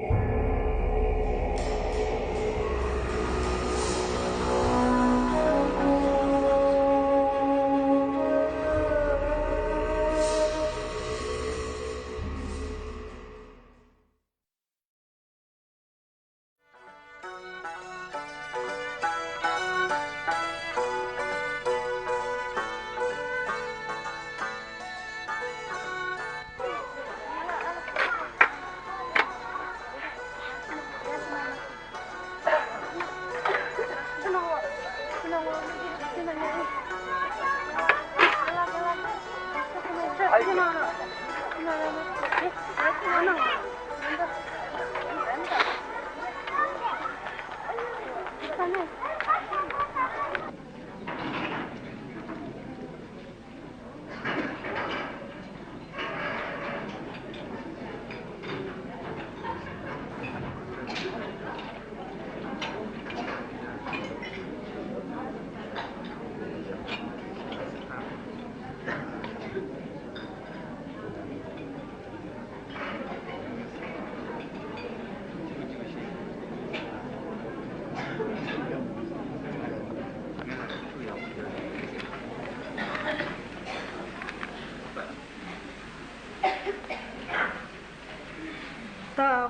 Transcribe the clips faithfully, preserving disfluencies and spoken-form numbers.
ད་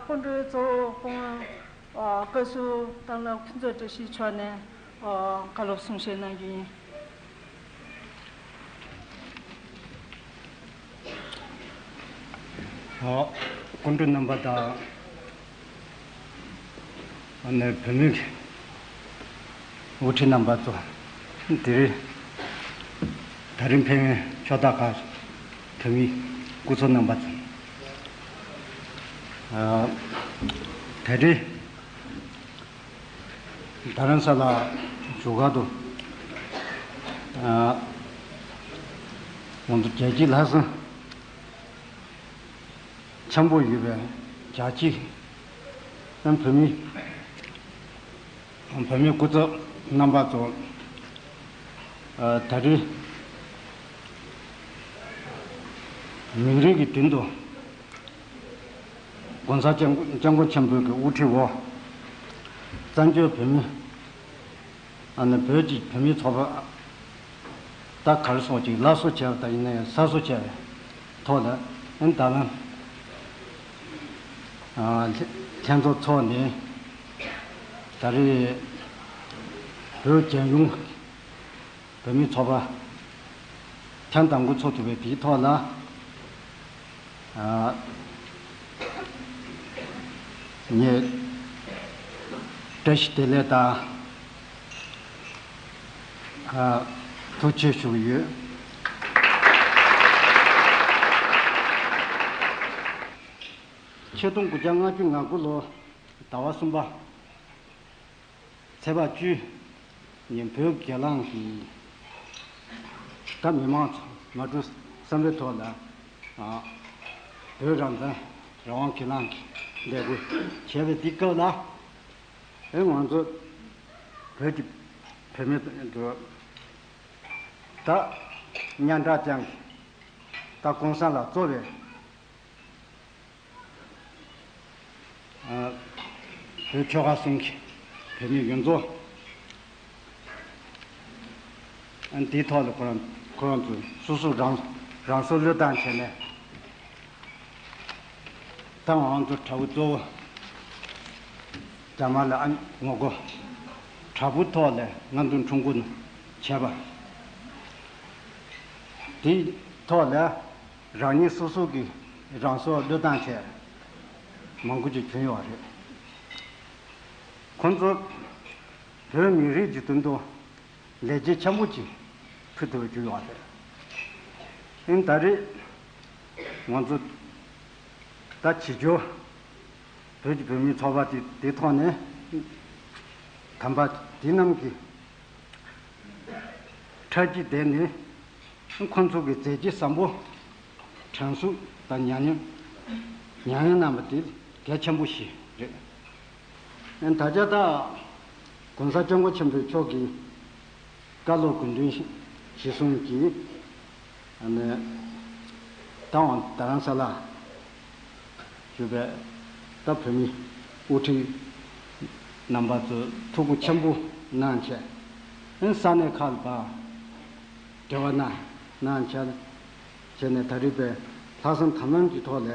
སྐུ་མགྲོན་གཙོ་བོ་སྐུ་ངོ་བཀའ་ཟུར་དང་བླངས་ཕུན་ཚོགས་བཀྲ་ཤིས་མཆོག་ནས་བཀའ་སློབ་གསུང་བཤད་གནང་རྒྱུ་ཡིན། སྐུ་མགྲོན་རྣམ་པ་དང་། ཨ་ནི་བོད་མིའི་དབུ་ཁྲིད་རྣམ་པ་ཚོ། དེ་རིང་དེ་རིང་ཕེབས་མཁན་ཕྱོགས་མཐའ་ཁག་བོད་མིའི་སྐུ་ཚབ་རྣམ་པ་ཚོ། ཨ། དེ་རིང་རྡ་རམ་ས་ལ་བཞུགས་སྒར་དུ། ཨ། ང་ཚོ་རྒྱལ་སྤྱིའི་ལྷག་བསམ་ཆེན་པོ་ཡོད་པའི་རྒྱལ་གཅེས་བོད་མི། བོད་མིའི་སྐུ་ཚབ་རྣམ་པ་ཚོ། ཨ། ད་རེས་མི་རིགས་ཀྱི་མདུན་དུ་༸གོང་ས་༸སྐྱབས་༸སྐྱབས་མགོན་ཆེན་པོའི་གི་དབུ་ཁྲིད་འོག་བཙན་བྱོལ་བོད་མི། ཨ་ནི་བོད་ཀྱི་བོད་མིའི་ཚོགས་པ་ད་ག་རེ་ཟེར་ཅིག་སླར་གསོ་བྱས་པ་དང་ཡིན་ན་ཡང་གསར་བཟོ་བྱས་པའི་ཐོག་ལ་ཨ་ནི་ད་ལམ། ཨ། ལྷན་ཚོགས་འཚོགས་ནས་ད་རེས་བོད་རྒྱལ་ཡོངས་བོད་མིའི་ཚོགས་པ་ཐེངས་དང་པོ་འཚོགས་ཐུབ་པའི་དེའི་ཐོག་ལ། ཨ། ངས་བཀྲ་ཤིས་བདེ་ལེགས་དང་། ཨ། ཐུགས་རྗེ་ཆེ་ཞུ་གི་ཡོད། ཆིག་སྟོང་དགུ་བརྒྱ་ལྔ་བཅུ་ང་དགུ་ལོ་ཟླ་བ་གསུམ་པ། ཚེས་པ་བཅུ་ཉིན་བོད་སྒེར་ལངས་ཀྱིས་ད་མི་མང་ཚོ་ང་ཚོ་བསམ་བློའི་ཐོག་ལ། ཨ། བོད་རང་བཙན་རང་དབང་སྒེར་ལངས་ཀྱི་ལས་འགུལ་བྱས་པའི་དེ་སྐབས་ལ། ཨེ། ང་ཚོ་བོད་ཀྱི་བོད་མི་ཚོ་ད་སྙན་གྲགས་ཅན་གྱི་ད་༸གོང་ས་ལགས་གཙོས་པའི། ཨ། བོད་ཆོལ་ཁ་གསུམ་གྱི་བོད་མི་ཡོངས་རྫོགས། ཨ། འདིའི་ཐོག་ལ་ཁོ་རང་ཁོ་རང་ཚོ་སོ་སོ་རང་རང་སྲོག་བློས་བཏང་བྱས་ནས། ད་ང་རང་ཚོ་དྲ་འབུ་གཙོ་བོ་རྒྱ་དམར་ལ་ཨ་ངོ་རྒོལ། དྲ་འབུ་ཐོག་ལ་རྔམ་སྟོན་ཁྲོམ་སྐོར་བྱས་པ། དེའི་ཐོག་ལ། རང་ཉིད་སོ་སོ་གི་རང་སྲོག་བློས་བཏང་བྱས་མང་པོ་ཅིག་བྱུང་ཡོད་རེད། ཁོང་ཚོ་བོད་མི་རིགས་ཀྱི་དོན་དུ་ལེགས་སྐྱེས་ཆེན་པོ་ཅིག་ཕུལ་ཐུབ་པ་བྱུང་ཡོད་རེད། ཨིན། ད་རེས་ང་ཚོ་ད་བྱེས་འབྱོར་བོད་ཀྱི་བོད་མིའི་ཚོགས་པ་དེ་དེ་ཐོག་ནས་དམ་པ་དེ་རྣམས་ཀྱི་ཁྲག་གི་བརྡས་ནས་ཁོང་ཚོ་གི་མཛད་རྗེས་བཟང་པོ་དྲན་གསོ་དང་ཉམས་མྱོང་ཉམས་མྱོང་གནང་བ་དེ་གལ་ཆེན་པོ་ཞིག་རེད། ད་ཆ་ད་༸གོང་ས་༸སྐྱབས་མགོན་ཆེན་པོ་མཆོག་གི་བཀའ་སློབ་དགོངས་དོན་གཞིར་བཟུང་གིས། ཨ་ནི་ད་རྡ་རམ་ས་ལ་བཞུགས་པའི་ ད་བོད་མི་དབུ་ཁྲིད་རྣམ་པ་ཚོས་ཐུགས་ཁུར་ཆེན་པོ་གནང་བྱས། ཨ་ནི་ས་གནས་ཁག་ལ་ཕར་འབྲེལ་བ་གནང་གནང་བྱས་བྱས་ནས། ད་རེས་པའི་ལྷག་བསམ་དམ་ལམ་གྱི་ཐོག་ལ་ཨ་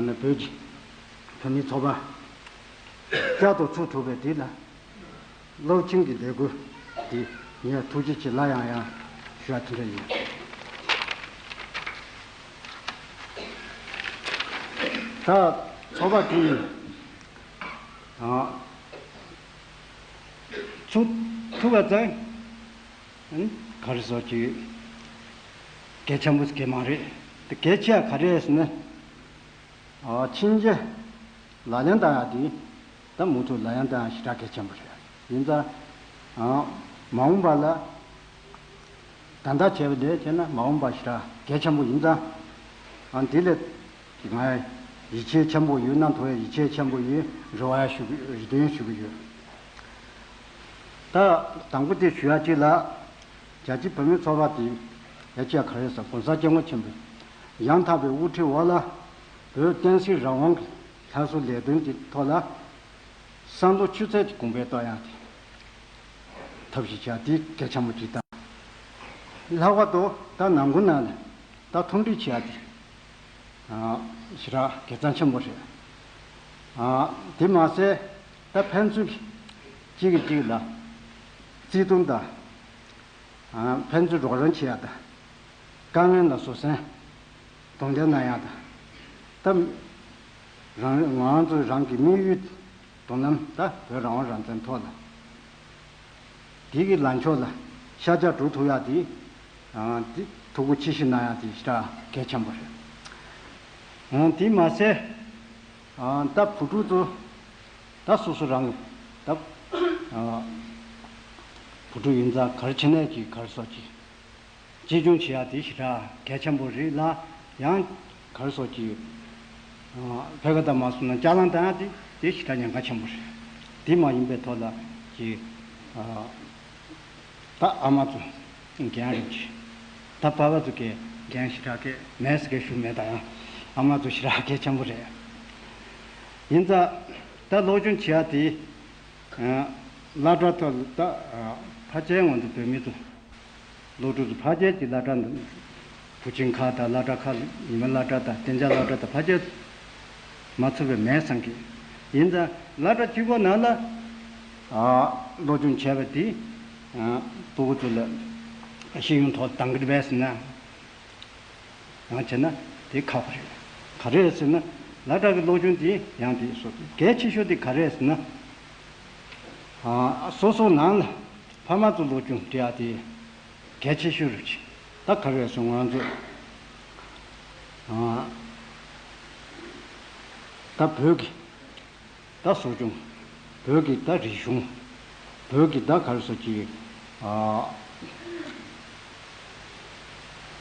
ནི་བོད་ཀྱི་བོད་མིའི་ཚོགས་པ་བསྐྱར་དུ་ཚུགས་ཐུབ་པའི་དེ་ལ། སློབ་ཆེན་གྱི་ལས་འགུལ་འདི་ངས་ཐུགས་རྗེ་ཆེ་ལ་ཡང་ཡང་ཞུ་བ་དེ་འདྲ་ཡིན། ད་ཚོགས་པ་དེ་ཨ་ཚུགས་ཐུབ་པ་ཙང་ག་རེ་ཟེར་གྱི་གལ་ཆེན་པོ་གལ་མ་རེད། དེ་གལ་ཆེ་བ་ག་རེ་ཟེར་ན། ཨ་ཕྱིན་ཆད་ལག་ལེན་བསྟར་ཡག་དེ་ད་མུ་མཐུད་ལག་ལེན་བསྟར་ཡག་ཞེ་དྲག་གལ་ཆེན་པོ་རེད། ཡིན་ཙང་ཨ་མ་འོངས་པ་ལ་ད་ལྟ་བྱས་པ་ལས་བྱས་ན་མ་འོངས་པ་ཞེ་དྲག་གལ་ཆེན་པོ་ཡིན་ཙང་། ཨ་འདི་ལ་ང་ཡིད་ཆེས་ཆེན་པོ་ཡོད། གནང་ཐུབ་ཡག་ཡིད་ཆེས་ཆེན་པོ་ཡོད། རེ་བ་ཡང་ཞུ་གི་རེ་འདུན་ཞུ་གི་ཡོད། ད་དང་པོ་དེ་ཞུ་ཡག་གཅིག་ལ། རྒྱལ་སྤྱིའི་བོད་མིའི་ཚོགས་པ་དེ་ཡ་གཅིག་ག་རེ་ཟེར། ༸གོང་ས་༸སྐྱབས་མགོན་ཆེན་པོའི་ཡང་དག་པའི་དབུ་ཁྲིད་འོག་ལ་བོད་བསྟན་སྲིད་རང་དབང་གི་སླར་གསོའི་ལས་དོན་གྱི་ཐོག་ལ་བསམ་བློ་ཆུ་ཚད་ཀྱི་གོང་འཕེལ་གཏོང་ཡག་དེ་ཐབས་ཤེས་བྱ་དེ་གལ་ཆེན་པོ་གཅིག་དང་། ལྷག་པར་དུ་ད་ནང་ཁུལ་ནང་ལ་ད་མཐུན་སྒྲིལ་བྱེད་ཡག་དེ་ཞེ་དྲག་དགེ་མཚན་ཆེན་པོ་རེད། དེ་མ་ཟད་ད་ཕན་ཚུན་གཅིག་གིས་གཅིག་ལ་བརྩེ་དུང་དང་། ཕན་ཚུན་རོགས་རམ་བྱེད་ཡག་དང་། དཀའ་ངལ་ལ་བཟོད་བསྲན་གདོང་ལེན་གནང་ཡག་དང་། ད་རང་ང་རང་ཚོ་རང་གི་དམིགས་ཡུལ་མདུན་ལམ་ད་བོད་རང་དབང་རང་བཙན་ཐོག་ལ་དེ་གི་ལངས་ཕྱོགས་ལ་ཤར་རྒྱག་འགྲོ་ཐུབ་ཡག་དེ་དེ་ཐུགས་ཁུར་ཆེ་བཞེས་གནང་ཡག་དེ་ཞེ་དྲག་གལ་ཆེན་པོ་རེད། དེ་མ་ཟད་ད་བུ་ཕྲུག་ཚོ་ད་སོ་སོ་རང་གི་ད་བུ་ཕྲུག་ཡིན་ཙང་ག་རེ་བྱས་ནས་ཀྱི་ག་རེ་སོགས་ཀྱི། གཅེས་སྐྱོང་བྱེད་ཡག་དེ་ཞེ་དྲག་གལ་ཆེན་པོ་རེད་ལ། ཡང་ག་རེ་ཟེར་གྱི། ཕལ་སྐད་ལ་མ་སོང་ན་ཅ་ལག་བཏང་ཡག་དེ་དེ་ཞེ་དྲག་ཉེན་ཁ་ཆེན་པོ་རེད། དེ་མ་ཡིན་པའི་ཐོག་ལ་གྱི་ད་ཨ་མ་ཚོ་འགན་རེད་ཀྱི། ད་པ་ཕ་ཚོ་གི་འགན་ཞེ་དྲག་གི་མེད་ཟེར་གི་ཞུ་མེད། ད་ཡང་ཨ་མ་ཚོ་ཞེ་དྲག་གལ་ཆེན་པོ་རེད། ཡིན་ཙང་ད་སློབ་སྦྱོང་བྱེད་ཡག་དེ་སློབ་གྲྭ་ཐོག་ད་ཕལ་ཆེར་ང་ཚོ་བོད་མི་ཚོ། སློབ་ཕྲུག་ཚོ་ཕལ་ཆེར་གྱི་སློབ་གྲྭ་འདི་བུ་ཆེན་ཁག་དང་སློབ་གྲྭ་ཁག་ཉི་མ་སློབ་གྲྭ་དང་གཏན་འཇགས་སློབ་གྲྭ་དང་ཕལ་ཆེར་མ་ཚུད་པའི་མེད་བསམ་གི། ཡིན་ཙང་སློབ་གྲྭ་གཅིག་པོ་ནང་ལ་ཨ་སློབ་སྦྱོང་བྱས་པ་དེ་ཨ་སྤུ་གུ་ཚོ་ལ་ཤེས་ཡོན་ཐོག་འདང་གི་རེད་པས་ཟེར་ན། ཡང་བྱས་ན་དེ་ཁག་པོ་རེད། ག་རེ་རེད་ཟེར་ན་སློབ་གྲྭ་གི་སློབ་སྦྱོང་དེ་ཡང་དེ་སོ་གལ་ཆེ་ཤོས་དེ་ག་རེ་རེད་ཟེར་ན། ཨ་སོ་སོ་ནང་ལ་ཕ་མ་ཚོ་སློབ་སྦྱོང་སྤྲད་ཡག་དེ་གལ་ཆེ་ཤོས་རེད། ད་ག་རེ་རེད་ཟེར་ང་ཚོ་ཨ་ད་བོད་ཀྱི་ད་གསོ་སྐྱོང་། བོད་ཀྱི་ད་རིག་གཞུང་། བོད་ཀྱི་ད་ག་རེ་ཟེར་གྱི། ཨ་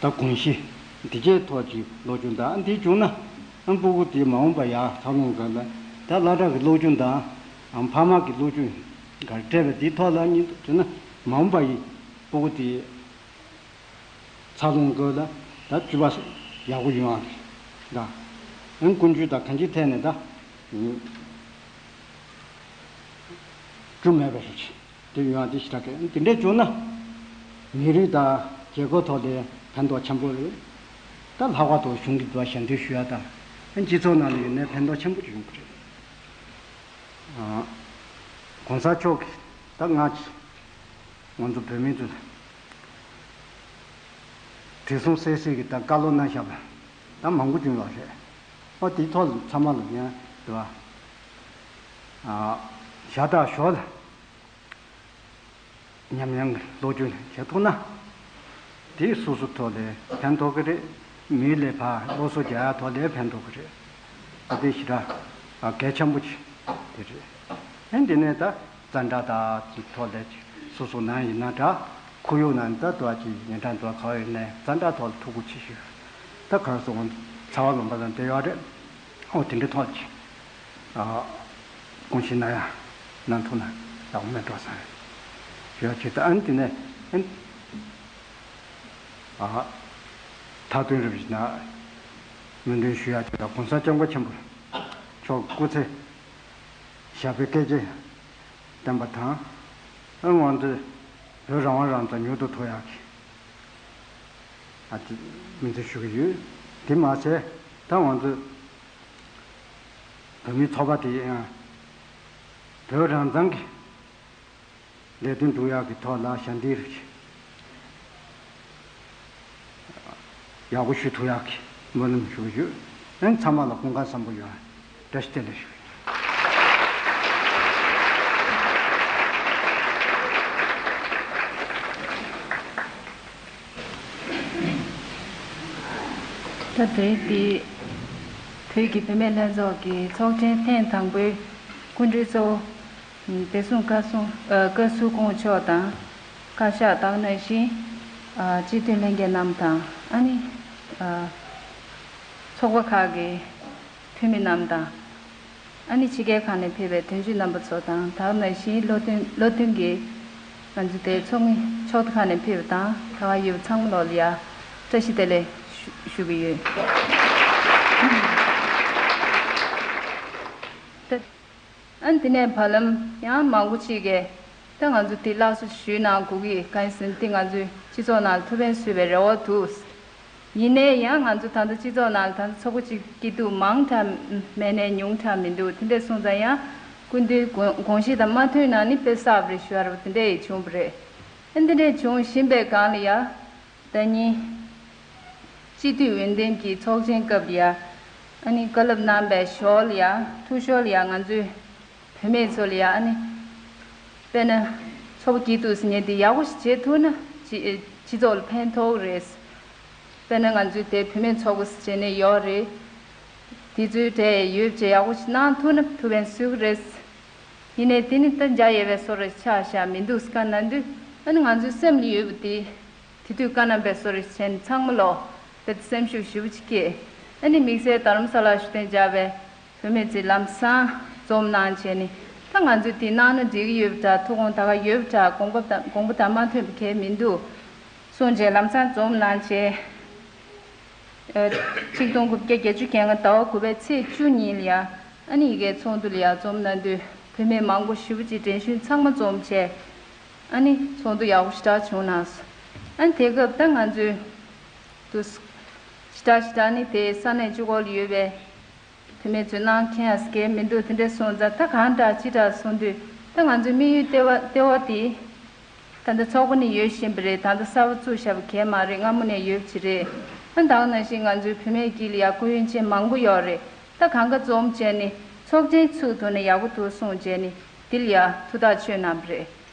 ད་གོམས་གཤིས་འདི་གའི་ཐོག་གི་སློབ་སྦྱོང་དང་འདི་བྱུང་ན་ཨ་སྤུ་གུ་དེ་མ་འོངས་པ་ཡར་འཚར་ལོངས་སྐབས་ལ་ད་སློབ་གྲྭ་གི་སློབ་སྦྱོང་དང་ཨ་ཕ་མ་གི་སློབ་སྦྱོང་ག་རེ་སྤྲད་པ་འདིའི་ཐོག་ལ་གཉིས་བྱུང་ན་མ་འོངས་པ་ཡི་སྤུ་གུ་དེ། འཚར་ལོངས་སྐབས་ལ་ད་སྤྱོད་པ་ཡག་པོ་ཡོང་ཡག་གི་ད། ཨང་ཀུན་སྤྱོད་དང་གང་ཅིའི་ཐད་ནས་ད་སྐྱོན་མེད་པ་ཞིག་དེ་ཡོང་ཡག་དེ་ཞེ་དྲག་གི། དེ་འདྲས་བྱུང་ན་མི་རིགས་དང་རྒྱལ་ཁབ་ཐོག་ལ་ཕན་ཐོགས་ཆེན་པོ་རེད། ད་ལྷག་པར་དུ་གཞུང་གི་འདུ་བ་ཞལ་འདོན་ཞུ་ཡག་དང་སྤྱི་ཚོགས་ནང་ལ་ཡོད་ན་ཕན་ཐོགས་ཆེན་པོ་ཡོང་གི་རེད། ཨ་གོང་ས་མཆོག་གིས་ད་སྔ་ཕྱི། ང་ཚོ་བོད་མི་ཚོ་དྲི་བསུང་བསལ་སའི་གི་ད་བཀའ་སློབ་གནང་བཞག་པ་ད་མང་པོ་བྱུང་ཡོད་རེད། ཨ་དེའི་ཐོག་ལ་ཚང་མ་ལ་ཡང་དུ་བ་ཞག་དང་ཞོར་ལ་ཉམས་མྱོང་གི་སློབ་སྦྱོང་བྱེད་ཐུབ་ན་དེ་སོ་སོ་ཐོག་ལ་ཕན་ཐོགས་ཀྱི་རེད། མི་ལ་ཕར་སློབ་གསོ་རྒྱག་ཡག་ཐོག་ལ་ཕན་ཐོགས་ཀྱི་རེད། ཨ་དེ་ཞེ་དྲག་གལ་ཆེན་པོ་ཅིག་དེ་རེད། ཨ་འདི་ནས་ད། བཙན་དྲག་དང་ཅིག་ཐོག་ལས་ཅིག་སོ་སོ་ནང་ཡིན་ན་འདྲ། ཁོར་ཡུག་ནང་ད་དུ་ཅིག་ཉེ་འགྲམ་དུ་ག་བ་ཡིན་ནའི་བཙན་དྲག་ཐོག་ལ་ཐུགས་ཁུར་ཆེ་ཤོས་ད་ག་རེ་ཟེར། ཚ་བ་ལངས་པ་དང་འབྲེལ་ཡོད་རེད། ཨོ་དེ་འདྲའི་ཐོག་ཅིག་ཨ་དགོངས་བཞེས་གནང་ཡ་གནང་ཐུབ་ན་ཡག་པོ་མེད་འགྲོ་བསམ་ཡོད། ཅིག་ད་ཨ་ནི་དེ་ནས་ཨ་ནི་ཨ་མཐའ་དོན་རིམ་བཞིན་ན་སྨོན་འདུན་ཞུ་ཡ་ཅིག་ལ་གོང་ས་སྐྱབས་མགོན་ཆེན་པོ། མཆོག་སྐུ་ཚེ་ཞབས་པད་བསྐལ་བརྒྱར་བརྟན་པ་དང་། ཨ་ང་ཚོས་བོད་རང་དབང་རང་བཙན་མྱུར་དུ་ཐོབ་ཡག་གི་ཨ་ཙི་སྨོན་ཚིག་ཞུ་གི་ཡོད། དེ་མ་ཟད་ད་ང་ཚོས་བོད་མིའི་ཚོགས་པ་དེ་ཡང་བོད་རང་བཙན་གྱི་ལས་དོན་སྒྲུབ་ཡག་གི་ཐོག་ལ་ཞབས་འདེགས་ཡག་པོ་ཞུ་ཐུབ་ཡག་གི་སྨོན་ལམ་ཞུ་གི་ཡོད། ཨན་ཚང་མ་ལ་སྐུ་ཁམས་བཟང་པོ་ཡོད། བཀྲ་ཤིས་བདེ་ལེགས་ཞུ། ད་དེ་རིང་འདི་བོད་ཀྱི་བུད་མེད་ལྷན་ཚོགས་ཀྱི་ཚོགས་ཆེན་ཐེངས་དང་པོའི་སྐུ་མགྲོན་གཙོ་བོ། བདེ་སྲུང་བཀའ་སྲུང་ཨ་བཀའ་ཟུར་སྐུ་ངོ་མཆོག་དང་། བཀའ་ཤག་དང་ནང་བཞིན་ཨ་སྤྱི་འཐུས་ལྷན་རྒྱས་རྣམས་དང་ཨ་ནི་ཨ་ཚོགས་པ་ཁག་གི་འཐུས་མི་རྣམས་དང་། ཨ་ནི་ཕྱི་རྒྱལ་ཁག་ནས་ཕེབས་པའི་དོན་གཅོད་རྣམ་པ་ཚོ་དང་དེ་ནང་བཞིན་བློ་མཐུན་བློ་མཐུན་གྱི་ང་ཚོ་དེ་ཚོགས་མི་ཕྱོགས་ཁག་ནས་ཕེབས་པ་དང་ག་བ་ཡོད་པ་ཚང་མ་ལོག་ལ་ཡ་བཀྲ་ཤིས་བདེ་ལེགས་ཞུ་ཞུ་གི་ཡོད། ཨ་ནི་དེ་ནས་བར་ལམ་ཡང་མང་པོ་ཅིག་གིས་ད་ང་ཚོ་དེ་སླར་གསོ་ཞུས་གནང་དགོས་ཀྱི་གང་ཡིན་ཟེར་ན་དེ་ང་ཚོའི་སྤྱི་ཚོགས་ནང་ལ་ཐུགས་ཕན་གསོས་པའི་རེ་བ་འདུག་ཡིན་ནའི་ཡང་ང་ཚོ་ད་ལྟ་སྤྱི་ཚོགས་ནང་ལ་ད་ལྟ་ཚོགས་པ་གཅིག་སྐྱིད་སྡུག་མང་དྲགས་མེད་ནའི་ཉུང་དྲགས་མི་འདུག་དེ་འདྲས་སོང་ཙང་ཡང་སྐུ་མདུན་དགོངས་དགོངས་གཞི་དང་མ་མཐུན་ན་ནི་དཔེ་བསགས་པ་རེད་ཞུ་ཡ་རེད་པ། དེ་འདྲས་ཡིས་བྱུང་བ་རེད། ཨ་འདི་འདྲས་བྱུང་བཞིན་པའི་སྒང་ལ་ཡ། ཟླ་ཉིན། སྤྱི་འཐུས་འོས་འདེམས་ཀྱི་ཚོགས་ཆེན་སྐབས་ལ་ཡ། ཨ་ནི་བཀའ་སློབ་གནང་བའི་ཞོར་ལ་ཡ་ཐུགས་ཞོར་ལ་ཡ་ང་ཚོའི་བུད་མེད་ཚོ་ལ་ཡ་ཨ་ནི། དཔེར་ན། ཚོགས་པ་སྐྱིད་སྡུག་ཟེར་མཁན་དེ་ཡག་པོ་ཞིག་བྱེད་ཐུབ་ན་སྤྱི་སྤྱི་ཚོགས་ལ་ཕན་ཐོགས་རེད། དཔེར་ན་ང་ཚོའི་དེ་བུད་མེད་ཚོགས་པ་ཟེར་བྱས་ནས་ཡོད་རེད། དེ་ཚོའི་གྲས་ཡོད་བྱས་ཡག་པོ་ཞིག་གནང་ཐུབ་ན་ཐུགས་ཕན་གསོས་ཀྱི་རེད། ཡིན་ནའི་དེ་ནི་ད་འཇའ་ཡལ་བའི་བཟོ་འདྲ་ཆགས་བཞག་མི་འདུག་ཟེར་ག་ན་དུས་ཨ་ནི་ང་ཚོའི་སེམས་ལ་ཡོད་པ་དེ། དེ་དུས་བཀའ་གནང་བའི་བཟོ་འདྲ་བྱས་ནས་ཚང་མ་ལོག་དཔེ་སེམས་ཤུགས་ཞེ་པོ་ཅིག་སྐྱེས། ཨ་ནི་དམིགས་བསལ་རྡ་རམ་ས་ལར་བཞུགས་གདན་འཇགས་པའི་བུད་མེད་ཚོས་ལམ་སང་འཛོམས་གནང་བྱས་ནས་ད་ང་ཚོས་དེ་གནང་ན་འགྲིག་གི་ཡོད་པ་འདྲ། ཐུགས་དགོངས་ད་ག་ཡོད་པ་འདྲ། དགོངས་པ་དང་དགོངས་པ་དང་མ་མཐུན་པ་གང་ཡང་མི་འདུག་གསུངས་བྱས་ལམ་སང་འཛོམས་གནང་བྱས། ཨ་ཆིག་སྟོང་དགུ་བརྒྱ་བརྒྱད་ཅུ་གྱ་ལྔ་ཟླ་བ་དགུ་པའི་ཚེས་བཅུ་ཉིན་ལ་ཡ། ཨ་ནི་ཡ་གིའི་ཚོགས་འདུ་ལ་ཡ་འཛོམས་གནང་དུས་བུད་མེད་མང་པོ་ཞེ་པོ་ཅིག་དྲན་གཞུང་ཚང་མ་འཛོམས་བྱས། ཨ་ནི་ཚོགས་འདུ་ཡག་པོ་ཞེ་དྲག་བྱུང་གནང་སོང་། ཨ་ནི་དེ་སྐབས་ད་ང་ཚོའི་དུ་ཞེ་དྲག་ཞེ་དྲག་ནི་དེ་ས་གནས་གཅིག་པོ་ལ་ཡོད་པའི་བུད་མེད་ཚོས་གནང་མཁན་ཡ་སྐལ་མི་འདུག་དེ་འདྲས་སོང་ཙང་ད་གང་འདྲ་ཅི་འདྲ་སོང་དུས་ད་ང་ཚོའི་དམིགས་ཡུལ་ལྟེ་བ་ལྟེ་བ་དེ། ད་ལྟ་ཚོགས་པ་ནི་ཡོད་བཞིན་པ་རེད། ད་ལྟ་གསར་པ་བཙུགས་བཞག་པ་གང་ཡང་མ་རེད། སྔ་མོ་ནས་ཡོད་པ་ཅིག་རེད། ཨ་ད་ག་ནང་བཞིན་ང་ཚོའི་བུད་མེད་དཀྱིལ་ལ་ཡ་སྐུ་ཡོན་ཅན་མང་པོ་ཡོད་རེད། ད་གང་ག་འཛོམས་བྱས་ནས་ཚོགས་ཆེན་ཚུགས་ཐུབ་ན་ཡག་པོ་འདུག་གསུངས་བྱས་ནས་འདི་ལ་ཡ་ཐུགས་ཐག་ཆོད་གནང་བ་རེད།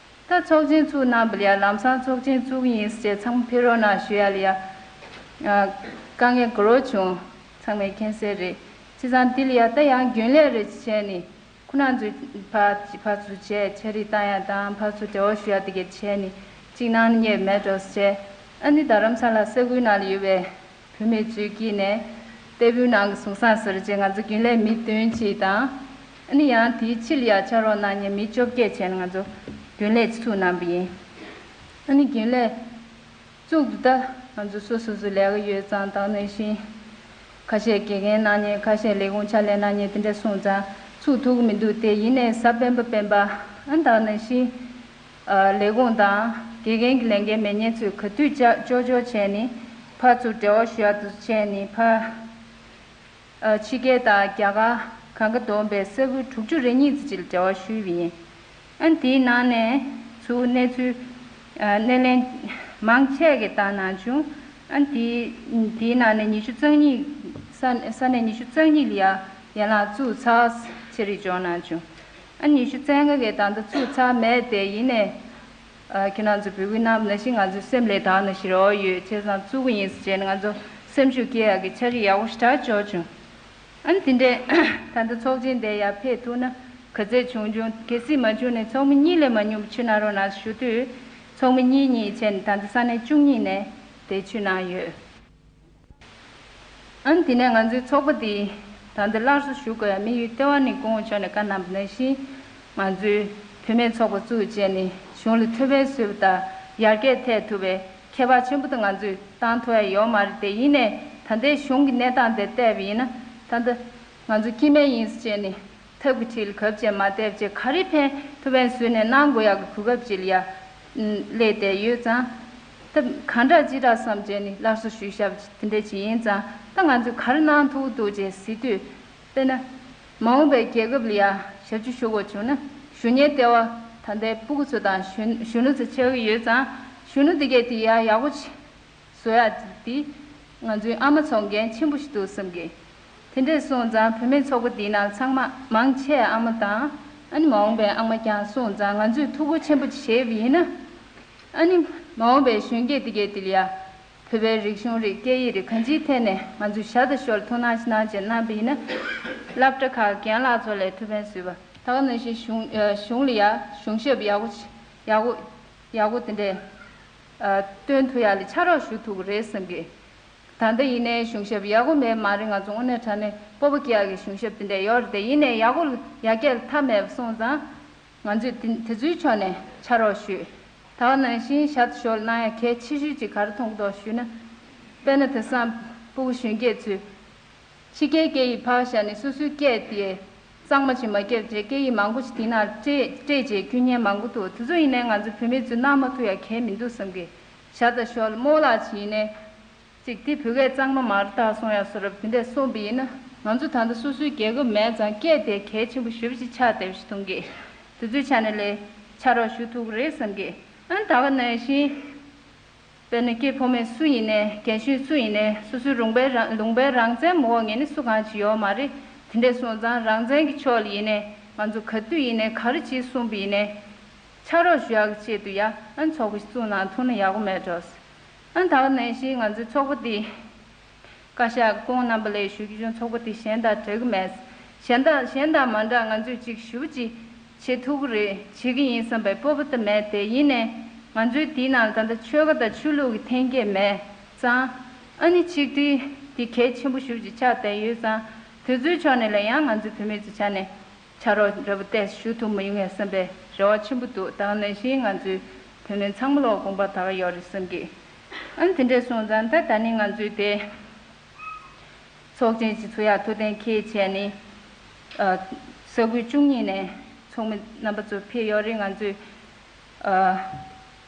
ད་ཚོགས་ཆེན་ཚུགས་གནང་བ་ལ་ཡ་ལམ་སང་ཚོགས་ཆེན་ཚུགས་ཀྱི་ཡིན་ཟེར་བྱས་ཚང་མ་ཕེབས་རོགས་གནང་ཞུ་ཡ་ལ་ཡ། ཨ་དཀའ་ངལ་དགོས་རོགས་བྱུང་། ཚང་མས་མཁྱེན་གསལ་རེད། བྱས་ཙང་འདི་ལ་ཡ་ད་ཡང་རྒྱུན་ལས་རེ་བྱས་ནས་ཁོ་རང་ཚོའི་ཕར་ཕར་ཚུར་བྱས་ཕྱག་བྲིས་བཏང་ཡ་དང་ཕར་ཚུར་འབྲེལ་བ་ཞུ་ཡ་དེ་གས་བྱས་ནས་གཅིག་གནང་ན་རྙེད་མེད་འགྲོ་ཟེར་བྱས། ཨ་ནི་རྡ་རམ་ས་ལ་ས་ཁུལ་ནང་ལ་ཡོད་པའི་བུད་མེད་ཚོའི་དཀྱིལ་ནས་ལྟེ་བའི་ནང་གི་གཟུགས་བཟང་ཟེར་བྱས་ང་ཚོ་རྒྱུན་ལས་མི་བདུན་ཅིག་དང་། ཨ་ནི་ཡང་དེའི་ཕྱི་ལ་ཡ་ཕྱག་རོགས་གནང་མཁན་མི་བཅོ་བརྒྱད་བྱས་ནས་ང་ཚོ་རྒྱུན་ལས་ཅིག་ཚུགས་གནང་པ་ཡིན། ཨ་ནི་རྒྱུན་ལས་བཙུགས་དུས་ད་ང་ཚོ་སོ་སོ་སོ་ལས་ཀ་ཡོད་ཙང་ད་ག་ནང་བཞིན་ཁ་ཤས་དགེ་རྒན་གནང་མཁན་ཁ་ཤས་ལས་ཁུངས་ཕྱག་ལས་གནང་མཁན་དེ་འདྲ་སོང་ཙང་ཚུགས་ཐུབ་ཀྱི་མི་འདུག་དེ་ཡིན་ནའི་གཟའ་སྤེན་པ་སྤེན་པ་ཨ་ད་ག་ནང་བཞིན། ཨ་ལས་ཁུངས་དང་དགེ་རྒན་གྱི་ལས་འགན་མེད་མཁན་ཚོས་ག་དུས་ཅག་ཅོག་ཅོག་བྱས་ནས་ཕར་ཚུར་འབྲེལ་བ་ཞུ་ཡག་ཏུ་བྱས་ནས་ཕར་ཨ་ཕྱི་རྒྱལ་དང་རྒྱ་གར་གང་ག་བསྡོམས་པའི་ས་ཁུལ་དྲུག་ཅུ་རེ་གཉིས་ཙམ་ཅིག་ལ་འབྲེལ་བ་ཞུས་པ་ཡིན། ཨ་དེའི་ནང་ནས་ཚུར་གནས་ཚུལ་ཨ་སྣེ་ལེན་མང་ཆེ་གིས་བཏང་གནང་བྱུང་། ཨ་དེའི་དེའི་ནང་ནས་ཉི་ཤུ་རྩ་གཉིས་ས་ས་གནས་ཉི་ཤུ་རྩ་གཉིས་ལ་ཡ་ཡན་ལག་བཙུགས་ཚར་ཕྱིར་འབྱོར་གནང་བྱུང་། ཨ་ཉི་ཤུ་རྩ་ལྔ་གིས་ད་ལྟ་བཙུགས་ཚར་མེད་དེ་ཡིན་ནའི། ཨ་ཁྱེད་རང་ཚོས་འབོད་སྐུལ་གནང་བ་ནང་བཞིན་ང་ཚོའི་སེམས་ལ་ད་ག་ནང་བཞིན་རེ་བ་ཡོད། བྱས་ཙང་བཙུགས་ཀྱི་ཡིན་ཟེར་བྱས་ནས་ང་ཚོ་སེམས་ཤུགས་སྐྱེད་ཡག་གི་འཆར་གཞི་ཡག་པོ་ཞེ་དྲག་འབྱོར་བྱུང་། ཨ་ནི་དེ་འདྲས་ད་ལྟ་ཚོགས་ཆེན་དེ་ཡར་ཕེབས་ཐུབ་ན་ག་ཚད་བྱུང་བྱུང་། གལ་སྲིད་མ་བྱུང་ནའི་ཚོགས་མི་གཉིས་ལས་མ་ཉུང་བ་ཆུད་གནང་རོགས་གནང་ཞུ་དུས་ཚོགས་མི་གཉིས་གཉིས་བྱས་ནས་ད་ལྟ་ས་གནས་བཅུ་གཉིས་ནས་དེ་ཆུད་གནང་ཡོད། ཨ་ནི་དེ་ནས་ང་ཚོའི་ཚོགས་པ་འདི་ད་ལྟ་སླར་གསོ་ཞུ་དགོས་ཡ་དམིགས་ཡུལ་ལྟེ་བ་ནི་སྐུ་ངོ་མཆོག་ནས་བཀའ་གནང་བ་ནང་བཞིན་ང་ཚོའི་བུད་མེད་ཚོགས་པ་བཙུགས་བྱས་ནས་གཞུང་ལ་ཐུགས་ཕན་གསོས་པ་དང་ཡར་རྒྱས་ཐེབས་ཐུབ་པའི་ཁྱད་པར་ཆེན་པོ་དེ་ང་ཚོས་བཏང་ཐུབ་ཡ་ཡོད་མ་རེད་དེ། ཡིན་ནའི་ད་ལྟའི་གཞུང་གི་གནས་སྟངས་དེ་བལྟས་པ་ཡིན་ན་ད་ལྟ་ ང་ཚོ་སྐྱེ་དམན་ཡིན་ཟེར་བྱས་ནས་ཐབས་ཀྱི་ཁྲིད་ལ་གབ་བྱས་མ་བསྡད་བྱས་ག་རེ་ཕན་ཐུབ་ཕན་བཟོས་ནས་གནང་དགོས་ཡག་གི་གོ་སྐབས་ཅིག་ལ་ཡ་སླེབས་བསྡད་ཡོད་ཙང་། ཐབས་གང་འདྲ་ཅི་འདྲ་བསམ་བྱས་ནས་སླར་གསོ་ཞུས་བཞག་པ་དེ་འདྲ་ཅིག་ཡིན་ཙང་། ད་ང་ཚོས་ག་རེ་གནང་ཐུབ་ཀྱི་འདུག་ཅེས་ཟེར་དུས། དཔེར་ན། མ་འོངས་པའི་རྒྱལ་ཁབ་ལ་ཡ་ཞབས་ཕྱི་ཞུ་དགོས་བྱུང་ན་ཞུ་སྙན་འདེབས་པ་ད་ལྟའི་སྤུ་གུ་ཚོ་དང་གཞོན་གཞོན་ནུ་ཚོ་ཆགས་ཀྱི་ཡོད་ཙང་། གཞོན་ནུ་དེ་གས་དེ་ཡ་ཡག་པོ་ཅིག་བཟོ་ཡག་དེ་ང་ཚོའི་ཨ་མ་ཚོ་འགན་ཆེན་པོ་ཞིག་འདུག་བསམ་གི། དེ་འདྲས་སོང་ཙང་བུད་མེད་ཚོགས་པ་འདིའི་ནང་ཚང་མ་མང་ཆེ་ཨ་མ་དང་ཨ་ནི་མ་འོངས་པའི་ཨ་མ་རྐྱང་སོང་ཙང་། ང་ཚོས་ཐུགས་ཁུར་ཆེན་པོ་ཅིག་བཞེས་པ་ཡིན་ན། ཨ་ནི་མ་འོངས་པའི་གཞོན་སྐྱེས་དེ་གས་དེ་ལ་ཡ་བོད་པའི་རིག་གཞུང་རེད། སྐད་ཡིག་རེད། གང་ཅིའི་ཐད་ནས་ང་ཚོས་ཞར་དང་ཞོར་ཐུགས་སྣང་ཅིག་གནང་བྱས་གནང་པ་ཡིན་ན། སློབ་གྲྭ་ཁག་རྒན་ལགས་ཚོ་ལས་ཐུགས་ཕན་གསོས་པ། ད་ག་ནང་བཞིན་གཞུང་ཨ་གཞུང་ལ་ཡ་གཞུང་ཞབས་ཡག་པོ་ཅིག་ཡག་པོ་ཡག་པོ་དེ་འདྲས་ཨ་སྟོན་ཐུབ་ཡག་ལ་ཕྱག་རོགས་ཞུ་ཐུབ་ཀྱི་རེད་བསམ་གི། ད་ལྟ་ཡིན་ནའི་གཞུང་ཞབས་ཡག་པོ་མེད་མ་རེད། ང་ཚོ་དངོས་གནས་དྲང་གནས་སྤོབས་པ་སྐྱེ་ཡག་གི་གཞུང་ཞབས་དེ་འདྲས་ཡོད་རེད་དེ། ཡིན་ནའི་ཡག་པོ་ཡར་རྒྱས་ལ་མཐའ་མེད་པ་སོང་ཙང་། ང་ཚོས་དེ་དེ་ཚོའི་ཕྱོགས་ནས་ཕྱག་རོགས་ཞུས། ད་ག་ནང་བཞིན་ཞར་དང་ཞོར་གནང་ཡག་གལ་ཆེ་ཤོས་ཅིག་ག་རེ་མཐོང་གི་འདུག་ཞུས་ན། དཔེར་ན་དེང་སང་སྤུ་གུ་གཞོན་སྐྱེས་ཚོས་ཕྱི་རྒྱལ་སྐད་ཡིག་ཕར་བཞག་ནས་སོ་སོའི་སྐད་དེ་གཙང་མ་ཅིག་མ་བརྒྱབ་བྱས་སྐད་ཡིག་མང་པོ་ཅིག་དེའི་ནང་སྤྲད་སྤྲད་བྱས་རྒྱུ་མཁན་མང་པོ་འདུག་དེ་ཚོ་ཡིན་ནའི་ང་ཚོ་བུད་མེད་ཚོས་གནང་མ་ཐུབ་ཡག་གང་ཡང་མི་འདུག་བསམ་གི། ཞར་དང་ཞོར་རྨོ་ལགས་ཅིག་ཡིན་ནའི། ཅིག་དེ་བོད་སྐད་གཙང་མ་མ་རེད་ད་གསུང་ཡག་བཟོ་འདྲ་དེ་འདྲས་གསུངས་པ་ཡིན་ན། ང་ཚོ་ད་ལྟ་སོ་སོའི་རྒྱལ་ཁབ་མེད་ཙང་སྐད་དེ་གལ་ཆེན་པོ་ཞེ་པོ་ཅིག་ཆགས་བསྡད་པ་ཞིག་མཐོང་གི། དེ་ཚོའི་ཆ་ནས་ལས་ཕྱག་རོགས་ཞུ་ཐུབ་ཀྱི་རེད་བསམ་གི། ཨ་ནི་ད་ག་ནང་བཞིན། དཔེར་ན་སྐྱེས་ཕོ་མོ་སུ་ཡིན་ནའི་རྒན་གཞོན་སུ་ཡིན་ནའི་སོ་སོའི་ལུང་པའི་རང་ལུང་པའི་རང་བཙན་མ་འོག་ངེས་ནས་སུ་གང་ཅིག་ཡོད་མ་རེད། དེ་འདྲས་སོང་ཙང་རང་བཙན་གྱི་ཕྱོགས་ལ་ཡིན་ནའི་ང་ཚོ་ག་དུས་ཡིན་ནའི་ག་རེ་ཅིག་གསུངས་པ་ཡིན་ནའི། ཕྱག་རོགས་ཞུ་ཡག་གི་ཆེད་དུ་ཡ་ཨ་ནི་ཚོགས་པ་ཞིག་བཙུགས་གནང་ཐུབ་ན་ཡག་པོ་མེད་འགྲོ། ཨ་ནི་ད་ག་ནང་བཞིན་ང་ཚོའི་ཚོགས་པ་འདི། བཀའ་ཤག་སྐུ་ངོ་རྣམ་པ་ལས་ཞུ་རྒྱུ་བྱུང་། ཚོགས་པ་འདི་གཞན་དང་འདྲ་གི་མེད། གཞན་དང་གཞན་དང་མ་འདྲ་ང་ཚོས་ཅིག་ཞུ་ཅིག་བྱེད་ཐུབ་ཀྱི་རེད། བྱེད་ཀྱི་ཡིན་བསམ་པའི་སྤོབས་པ་དེ་མེད་དེ། ཡིན་ནའི་ང་ཚོའི་འདིའི་ནང་ད་ལྟ་ཆོལ་ཁ་དང་ཆོས་ལུགས་ཀྱི་འཐེན་འཁྱེར་མེད་ཙང་། ཨ་ནི་ཆིག་སྒྲིལ་འདི་གལ་ཆེན་པོ་ཞེ་པོ་ཅིག་ཆགས་བསྡད་ཡོད་ཙང་། དེ་ཚོའི་ཕྱོགས་ནས་ལ་ཡང་ང་ཚོའི་བུད་མེད་ཚོའི་ཆ་ནས། ཕྱག་རོགས་འདྲ་པོ་ཏོག་ཙམ་ཞུ་ཐུབ་མ་ཡོང་ངས་བསམ་པའི་རེ་བ་ཆེན་པོ་འདུག་ད་ག་ནང་བཞིན་ང་ཚོའི་བུད་མེད་ཚང་མ་ལོག་དགོངས་པ་ད་ག་ཡོད་རེད་བསམ་གི། ཨ་ནི་དེ་འདྲས་སོང་ཙང་ད་ད་ནི་ང་ཚོའི་དེ་ཚོགས་ཆེན་ཞིག་ཚུགས་ཡག་ཐུགས་གཏན་འཁེལ་བྱས་ནི། ཨ། ས་ཁུལ་བཅུ་གཉིས་ནས་ཚོགས་མི་རྣམ་པ་ཚོ་ཕེབས་ཡོད་རེད། ང་ཚོས། ཨ།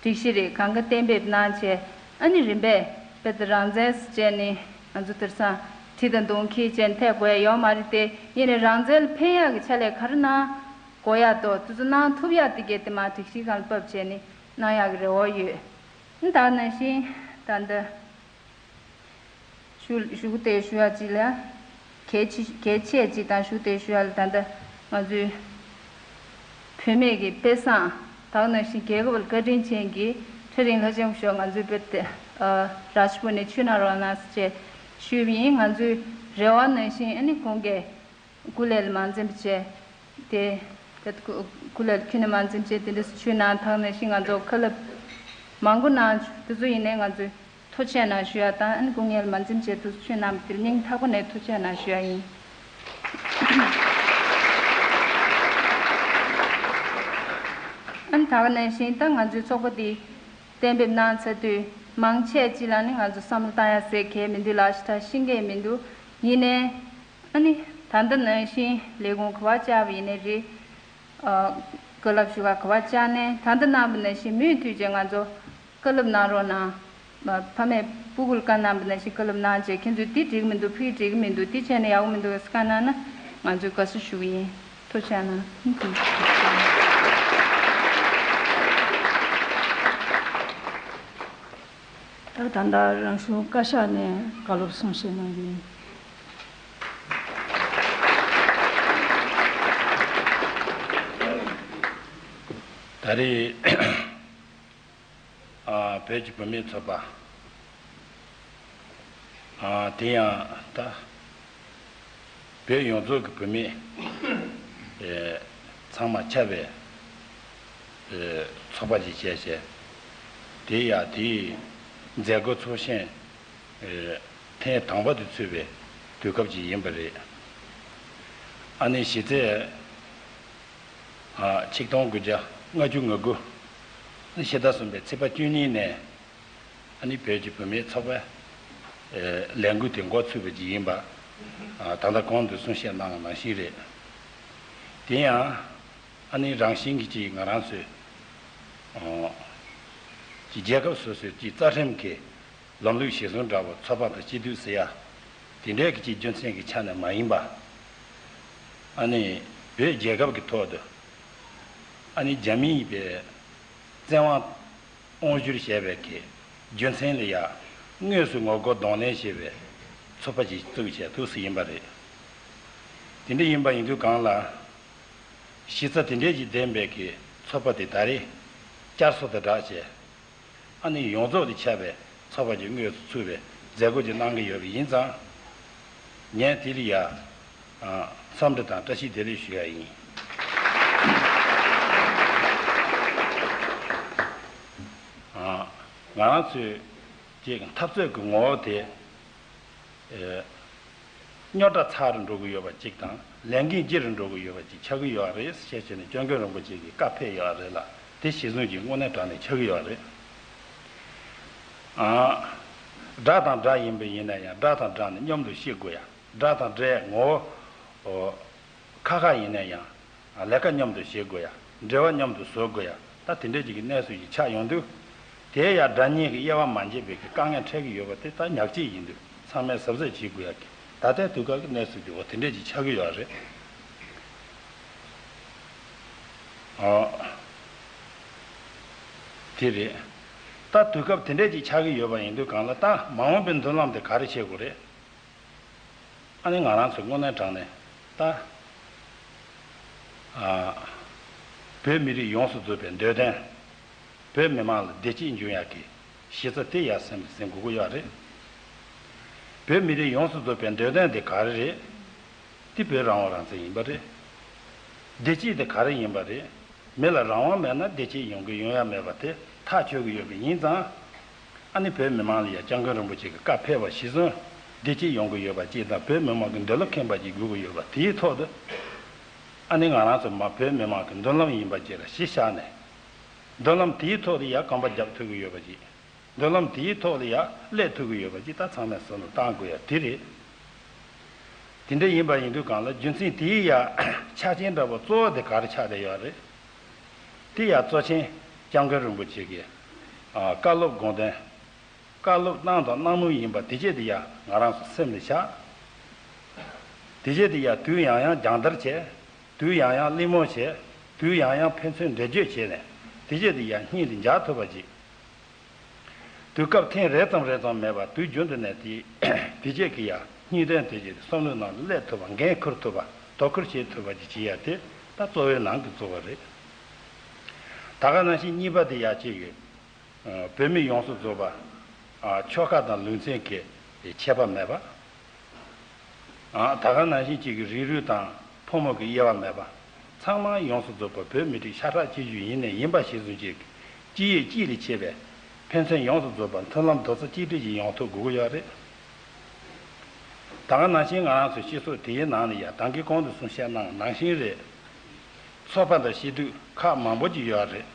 སྒྲིག་གཞི་རེ་གང་ག་གཏན་འབེབས་གནང་བྱས། ཨ་ནི་རིམ་པས་དཔེ་དེ་རང་བཙན་ཟེར་བྱས་ནི་ང་ཚོ་དེང་སང་གྲི་དང་མདུང་འཁྱེར་བྱས་ནི་ཐེག་དགོས་ཡ་ཡོད་མ་རེད་དེ། ཡིན་ནའི་རང་བཙན་ལ་ཕན་ཡག་གི་ཆ་ལས་ག་རེ་གནང་དགོས་ཡག་འདུག་དེ་ཚོ་གནང་ཐུབ་ཡག་དེ་གས་དེ་མར་སྒྲིག་གཞིའི་སྒང་ལ་ཕབ་བྱས་ནི་གནང་ཡག་གི་རེ་བ་ཡོད། ཨ་ནི་ད་ག་ནང་བཞིན་ད་ལྟ། ཞུ་ཞུ་དེ་ཞུ་ཡ་གཅིག་ལ། གལ་ཆེ་གལ་ཆེ་གཅིག་དང་ཞུ་དེ་ཞུ་ཡ་ལ་ད་ལྟ་ང་ཚོའི་བུད་མེད་ཀྱི་དཔེ་བཟང་། ད་ག་ནང་བཞིན་རྒྱལ་ཁབ་ལ་བཀའ་དྲིན་ཅན་གྱི་ཚེ་རིང་ལྷ་ལྕམ་ཞུ་ང་ཚོའི་དཔེ་དེ་རཱཇ་པུར་ནས་ཆུ་ནང་རོགས་གནང་ཟེར་བྱས་ཞུས་པ་ཡིན། ང་ཚོའི་རེ་བ་ནང་བཞིན་ཨ་ནི་ཁོང་གིས་སྐུ་ལས་མ་འཛེམས་བྱས། དེ། དེ་སྐུ་སྐུ་ལས་ཁྱོན་ནས་མ་འཛེམས་བྱས་དེ་འདྲ་ཞུས་གནང་ཐག་ནང་བཞིན་ང་ཚོ་བཀའ་སློབ་མང་པོ་གནང་བྱུང་། དེ་ཚོ་ཡིན་ནའི་ང་ཚོས་ཐུགས་རྗེ་གནང་ཞུ་ཡ་དང་། ཨ་ནི་སྐུ་ངལ་མ་འཛེམས་བྱས་དེ་ཚོ་ཞུས་གནང་བ་དེར་སྙིང་ཐག་པ་ནས་ཐུགས་རྗེ་གནང་ཞུ་ཡ་ཡིན། ཨ་ནི་ད་ག་ནང་བཞིན་ད་ང་ཚོའི་ཚོགས་པ་འདི་གཏན་འབེབས་གནང་ཚར་དུས་མང་ཆེ་ཅིག་ལ་ནི་ང་ཚོ་བསམ་བློ་བཏང་ཡ་ཟེར་གལ་མི་འདུག་ལགས་ཤི་ད་ཤེས་མཁན་མི་འདུག་ཡིན་ནའི། ཨ་ནི། ད་ལྟ་ནང་བཞིན་ལས་ཁུངས་ག་པར་བཅར་བ་ཡིན་ནའི་རེད། ཨ། བཀའ་སློབ་ཞུ་ག་ག་པར་བཅར་ནའི་ད་ལྟ་གནང་བ་ནང་བཞིན་མུ་མཐུད་བྱས་ང་ཚོ་བཀའ་སློབ་གནང་རོགས་གནང་། ཕ་མས་སྤུ་གུར་བཀའ་གནང་བ་ནང་བཞིན་བཀའ་སློབ་གནང་བྱས། ཁྱེད་ཚོས་འདི་འགྲིག་གི་མི་འདུག་ཕ་གི་འགྲིག་གི་མི་འདུག་འདི་བྱས་ནས་ཡག་པོ་མི་འདུག་ཟེར་བཀའ་གནང་ན་ང་ཚོས་དགའ་བསུ་ཞུ་གི་ཡིན། ཐུགས་རྗེ་གནང་། ད་ད་ལྟ་རང་གཞུང་བཀའ་ཤག་ནས་བཀའ་སློབ་གསུང་བཤད་གནང་གི་ཡིན། ད་རེས་ཨ་བོད་ཀྱི་བུད་མེད་ཚོགས་པ་ཨ་དེ་ཡང་ད། བོད་ཡོངས་རྫོགས་ཀྱི་བུད་མེད་ཨེ་ཚང་མ་ཁྱབ་པའི་ཨེ་ཚོགས་པ་ཅིག་བྱས་བྱས། དེ་ཡང་དེའི་མཛད་སྒོ་ཚོགས་ཤིང་ཨེ་ཐེངས་དང་པོ་དེ་ཚུད་པའི་དུས་སྐབས་ཅིག་ཡིན་པ་རེད། ཨ་ནི་གཞི་རྩའི་ཨ་ཆིག་སྟོང་དགུ་བརྒྱ་ལྔ་བཅུ་ང་དགུ་ཕྱི་ཟླ་གསུམ་པའི་ཚེས་པ་བཅུ་གཉིས་ནས། ཨ་ནི་བོད་ཀྱི་བུད་མེད་ཚོགས་པའི་ཨེ་ལས་འགུལ་དེ་འགོ་ཚུགས་པ་ཅིག་ཡིན་པ། ད་ལྟ་གོང་དུ་གསུང་བཤད་གནང་བ་ནང་བཞིན་རེད། དེ་ཡང་ཨ་ནི་རང་བཞིན་གྱི་ཅིག་ང་རང་ཚོའི་ཅིག་རྒྱལ་ཁབ་སོ་སོའི་ཅིག་རྩ་ཁྲིམས་ཀྱི་ལམ་ལུགས་གཞིར་བཟུང་འདྲ་བོ་ཚོགས་པ་དང་སྤྱི་འཐུས་ཟེར་ཡ་དེ་འདྲའི་གི་ཅིག་རྒྱུ་མཚན་གྱི་ཆ་ནས་མ་ཡིན་པ། ཨ་ནི་བོད་རྒྱལ་ཁབ་ཀྱི་ཐོག་ཏུ་ཨ་ནི་རྒྱ་མིའི་པའི་བཙན་དབང་དབང་བསྒྱུར་བྱས་པའི་གི་རྒྱུ་མཚན་ལ་ཡ་དངོས་སུ་ངོ་རྒོལ་གདོང་ལེན་བྱེད་པའི་ཚོགས་པ་ཅིག་བཙུགས་བྱས་འདུག་སེ་ཡིན་པ་རེད། དེ་འདྲ་ཡིན་པ་ཡིན་དུས་གང་ལ། གཞི་རྩ་དེ་འདྲས་ཀྱིས་ལྡན་པའི་གི་ཚོགས་པ་དེ་ད་རེས་བསྐྱར་གསོ་དང་སྦྲགས་བྱས། ཨ་ནི་ཡོངས་རྫོགས་ལ་ཁྱབ་པའི་ཚོགས་པ་ཅིག་དངོས་སུ་ཚུགས་པའི་མཛད་སྒོ་ཅིག་གནང་གི་ཡོད་པ་ཡིན་ཙང་། ངས་དེ་ལ་ཡ། ཨ། འཚམས་འདྲི་དང་བཀྲ་ཤིས་བདེ་ལེགས་ཞུ་ཡ་ཡིན། ཨ། ང་རང་ཚོའི་ཅིག་འཐབ་རྩོད་ཀྱི་ངོ་བོ་དེ། ཨེ། རྙོག་དྲ་ཚ་རུ་འགྲོ་གི་ཡོད་པ་ཅིག་དང་ལས་འགན་ལྗི་རུ་འགྲོ་གི་ཡོད་པ་ཅིག་ཆགས་ཀྱི་ཡོད་རེད་ཞེས་བྱས་ནས་སྐྱབས་མགོན་རིན་པོ་ཆེ་གིས་བཀའ་ཕེབས་ཡོད་རེད་ལ། དེ་གཞི་བཟུང་གིས་དངོས་གནས་དྲང་གནས་ཆགས་ཀྱི་ཡོད་རེད། ཨ། དགྲ་དང་དགྲ་ཡིན་པ་ཡིན་ན་ཡང་དགྲ་དང་དགྲ་ནི་མཉམ་དུ་ཤི་དགོས་ཡ། དགྲ་དང་དགྲའི་ངོ་བོ་ཁ་ཁ་ཡིན་ན་ཡང་། ལས་ཀ་མཉམ་དུ་བྱེད་དགོས་ཡ། འབྲེལ་བ་མཉམ་དུ་བཟོ་དགོས་ཡ། ད་དེ་འདྲ་ཅིག་གི་གནས་ཚུལ་ཞིག་ཆགས་ཡོང་དུས། དེ་ཡ་དགྲ་གཉེན་གྱི་དབྱེ་བ་མ་འབྱེད་པའི་གི་དཀའ་ངལ་འཕྲད་ཀྱི་ཡོད་པ་དེ་ད་ཉག་གཅིག་ཡིན་དུས་ཚང་མས་གཟབ་གཟབ་བྱེད་དགོས་ཡ་གི་ད་ལྟའི་དུས་སྐབས་ཀྱི་གནས་ཚུལ་དེ་འོ་དེ་འདྲ་ཅིག་ཆགས་ཀྱི་ཡོད་རེད། ཨོ། དེ་རེད། ད་དུས་སྐབས་དེ་འདྲ་ཅིག་ཆགས་ཀྱི་ཡོད་པ་ཡིན་དུས་གང་ལ་ད་མ་འོངས་པའི་མདུན་ལམ་དེ་ག་རེ་བྱེད་དགོས་རེད། ཨ་ནི་ང་རང་ཚོས་དངོས་གནས་དྲང་གནས་ད། ཨ། བོད་མི་རིགས་ཡོངས་སུ་རྫོགས་པའི་འདོད་དོན། བོད་མི་མང་ལ་བདེ་སྐྱིད་འབྱུང་ཡག་གི་གཞི་རྩ་དེ་ཡར་སེམས་ལ་ཟིན་དགོས་ཀྱི་ཡོད་རེད། བོད་མི་རིགས་ཡོངས་སུ་རྫོགས་པའི་འདོད་དོན་དེ་ག་རེ་རེད། དེ་བོད་རང་དབང་རང་བཙན་ཡིན་པ་རེད། བདེ་སྐྱིད་དེ་ག་རེ་ཡིན་པ་རེད། མི་ལ་རང་དབང་མེད་ན་བདེ་སྐྱིད་ཡོང་གི་ཡོང་ཡ་མེད་པ་དེ་ཐག་ཆོད་ཀྱི་ཡོད་པ་ཡིན་ཙང་། ཨ་ནི་བོད་མི་མང་ལ་ཡང་སྐྱབས་མགོན་རིན་པོ་ཆེ་གི་བཀའ་ཕེབས་པ་གཞིར་བཟུང་བདེ་སྐྱིད་ཡོང་གི་ཡོད་པ་ཅིག་དང་བོད་མི་མང་གི་འདོད་བློ་ཁེངས་པ་ཅིག་དགོས་ཀྱི་ཡོད་པ་དེའི་ཐོག་ཏུ། ཨ་ནི་ང་རང་ཚོ་མ་བོད་མི་མང་གི་མདུན་ལམ་ཡིན་པ་ཅིག་ལ་གཞི་བཞག་ནས། མདུན་ལམ་དེའི་ཐོག་ཏུ་ཡང་གོམ་པ་རྒྱབ་ཐུབ་ཀྱི་ཡོད་པ་ཅིག་མདུན་ལམ་དེའི་ཐོག་ལ་ཡང་སླེབས་ཐུབ་ཀྱི་ཡོད་པ་ཅིག་ད་ཚང་མས་བསམ་བློ་བཏང་དགོས་ཡ་དེ་རེད། དེ་འདྲ་ཡིན་པ་ཡིན་དུས་གང་ལ་རྒྱུ་མཚན་དེའི་ཡང་ཆ་རྐྱེན་འདྲ་པོ་གཙོ་བོ་དེ་ག་རེ་ཆགས་བསྡད་ཡོད་རེད། དེ་ཡང་གཙོ་ཆེན་སྐྱབས་མགོན་རིན་པོ་ཆེ་གི་ཨ། བཀའ་སློབ་དགོངས་དོན། བཀའ་སློབ་གནང་དང་གནང་མུས་ཡིན་པ་དེ་བྱས་དེ་ཡང་ང་རང་ཚོ་སེམས་ལ་བཞག་དེ་བྱས་དེ་ཡང་དུས་ཡང་ཡང་སྦྱང་བརྡར་བྱས། དུས་ཡང་ཡང་གླེང་མོལ་བྱས། དུས་ཡང་ཡང་ཕན་ཚུན་འགྲེལ་བརྗོད་བྱས་ནས་དེ་བྱས་དེ་ཡང་སྙིང་ལ་འཇགས་ཐུབ་པ་ཅིག་དུས་སྐབས་ཐེངས་རེ་ཙམ་རེ་ཙམ་མེད་པར་དུས་རྒྱུན་དུ་ནས་དེ་དེ་བྱས་ཀྱི་ཡ་སྙིང་དོན་དེ་བྱས་བསམ་བློའི་ནང་ལ་སླེབས་ཐུབ་པ། འགན་འཁུར་ཐུབ་པ། དོ་ཁུར་བྱེད་ཐུབ་པ་ཅིག་བྱེད་ཡ་དེ་ད་གཙོ་བོའི་ནང་གི་གཙོ་བོ་རེད། ད་ག་ནང་བཞིན་གཉིས་པ་དེ་ཡ་གཅིག་གི་བོད་མི་ཡོངས་སུ་རྫོགས་པ། ཆོལ་ཁ་དང་ལུང་ཚན་གྱི་ཁྱད་པར་མེད་པ། ཨ། ད་ག་ནང་བཞིན་གཅིག་གི་རིགས་རུས་དང་ཕོ་མོ་གི་དབྱེ་བ་མེད་པ། ཚང་མ་ཡོངས་སུ་རྫོགས་པ་བོད་མི་རིགས་ཤ་ཁྲག་གཅིག་གྱུར་ཡིན་ནས་ཡིན་པ་གཞིར་བཟུང་གཅིག་སྤྱི་ཡོངས་གཅིག་ལས་ཆེ་བའི་ཕན་ཚུན་ཡོངས་སུ་རྫོགས་པ་མཐུན་ལམ་རྡོག་རྩ་གཅིག་སྒྲིལ་ཞིག་ཡོང་ཐུབ་དགོས་ཀྱི་ཡོད་རེད། ད་ག་ནང་བཞིན་ང་རང་ཚོའི་སྤྱི་ཚོགས་དེའི་ནང་ལ་ཡང་ད་གིན་གོང་དུ་གསུང་བཤད་གནང་བ་ནང་བཞིན་རེད། ཚོགས་པ་དང་སྤྱི་འཐུས་ཁག་མང་པོ་ཅིག་ཡོད་རེད།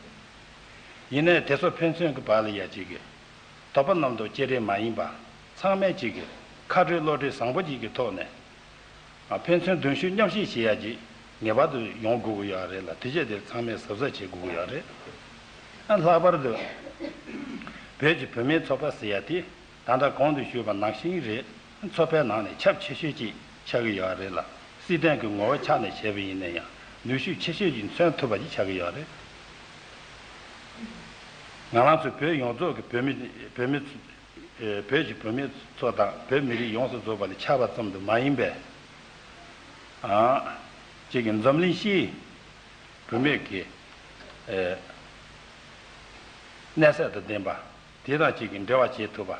ཡིན་ནའི་དེ་ཚོ་ཕན་ཚུན་གྱི་བར་ལ་ཡ་གཅིག་གི་དོགས་པ་རྣམ་རྟོག་བཅས་རེ་མ་ཡིན་པ། ཚང་མས་གཅིག་གི་ཁ་སྤྲོད་བློ་གྲོས་བཟང་པོ་གཅིག་གི་ཐོག་ནས། ཨ། ཕན་ཚུན་གདུང་ཤུགས་མཉམ་སྐྱེད་བྱེད་ཡ་གཅིག་ངེས་པར་དུ་ཡོང་དགོས་ཀྱི་ཡོད་རེད་ལ། དེ་བྱས་དེར་ཚང་མས་གཟབ་གཟབ་བྱེད་དགོས་ཀྱི་ཡོད་རེད། ཨ། ལྷག་པར་དུ་བོད་ཀྱི་བུད་མེད་ཚོགས་པ་ཟེར་ཡ་དེ་ད་ལྟ་གོང་དུ་ཞུས་པ་ནང་བཞིན་རེད། ཚོགས་པའི་ནང་ནས་ཁྱབ་ཆེ་ཤོས་ཅིག་ཆགས་ཀྱི་ཡོད་རེད་ལ། སྲིད་དོན་གྱི་ངོ་བོ་ཆ་ནས་བྱས་པ་ཡིན་ན་ཡང་ནུས་ཤུགས་ཆེ་ཤོས་ཅིག་མཚོན་ཐུབ་པ་ཅིག་ཆགས་ཀྱི་ཡོད་རེད། ང་རང་ཚོ་བོད་ཡོངས་རྫོགས་ཀྱི་བོད་མི་བོད་མི་ཚོ་ཨེ། བོད་ཀྱི་བུད་མེད་ཚོ་དང་བོད་མི་རིགས་ཡོངས་སུ་རྫོགས་པ་ལ་ཆགས་པ་ཙམ་དུ་མ་ཡིན་པའི། ཨ། གཅིག་གི་འཛམ་གླིང་སྤྱིའི་བུད་མེད་ཀྱི་ཨེ། གནས་ཚད་དང་ལྡན་པ། དེ་དང་གཅིག་གི་འབྲེལ་བ་བྱེད་ཐུབ་པ།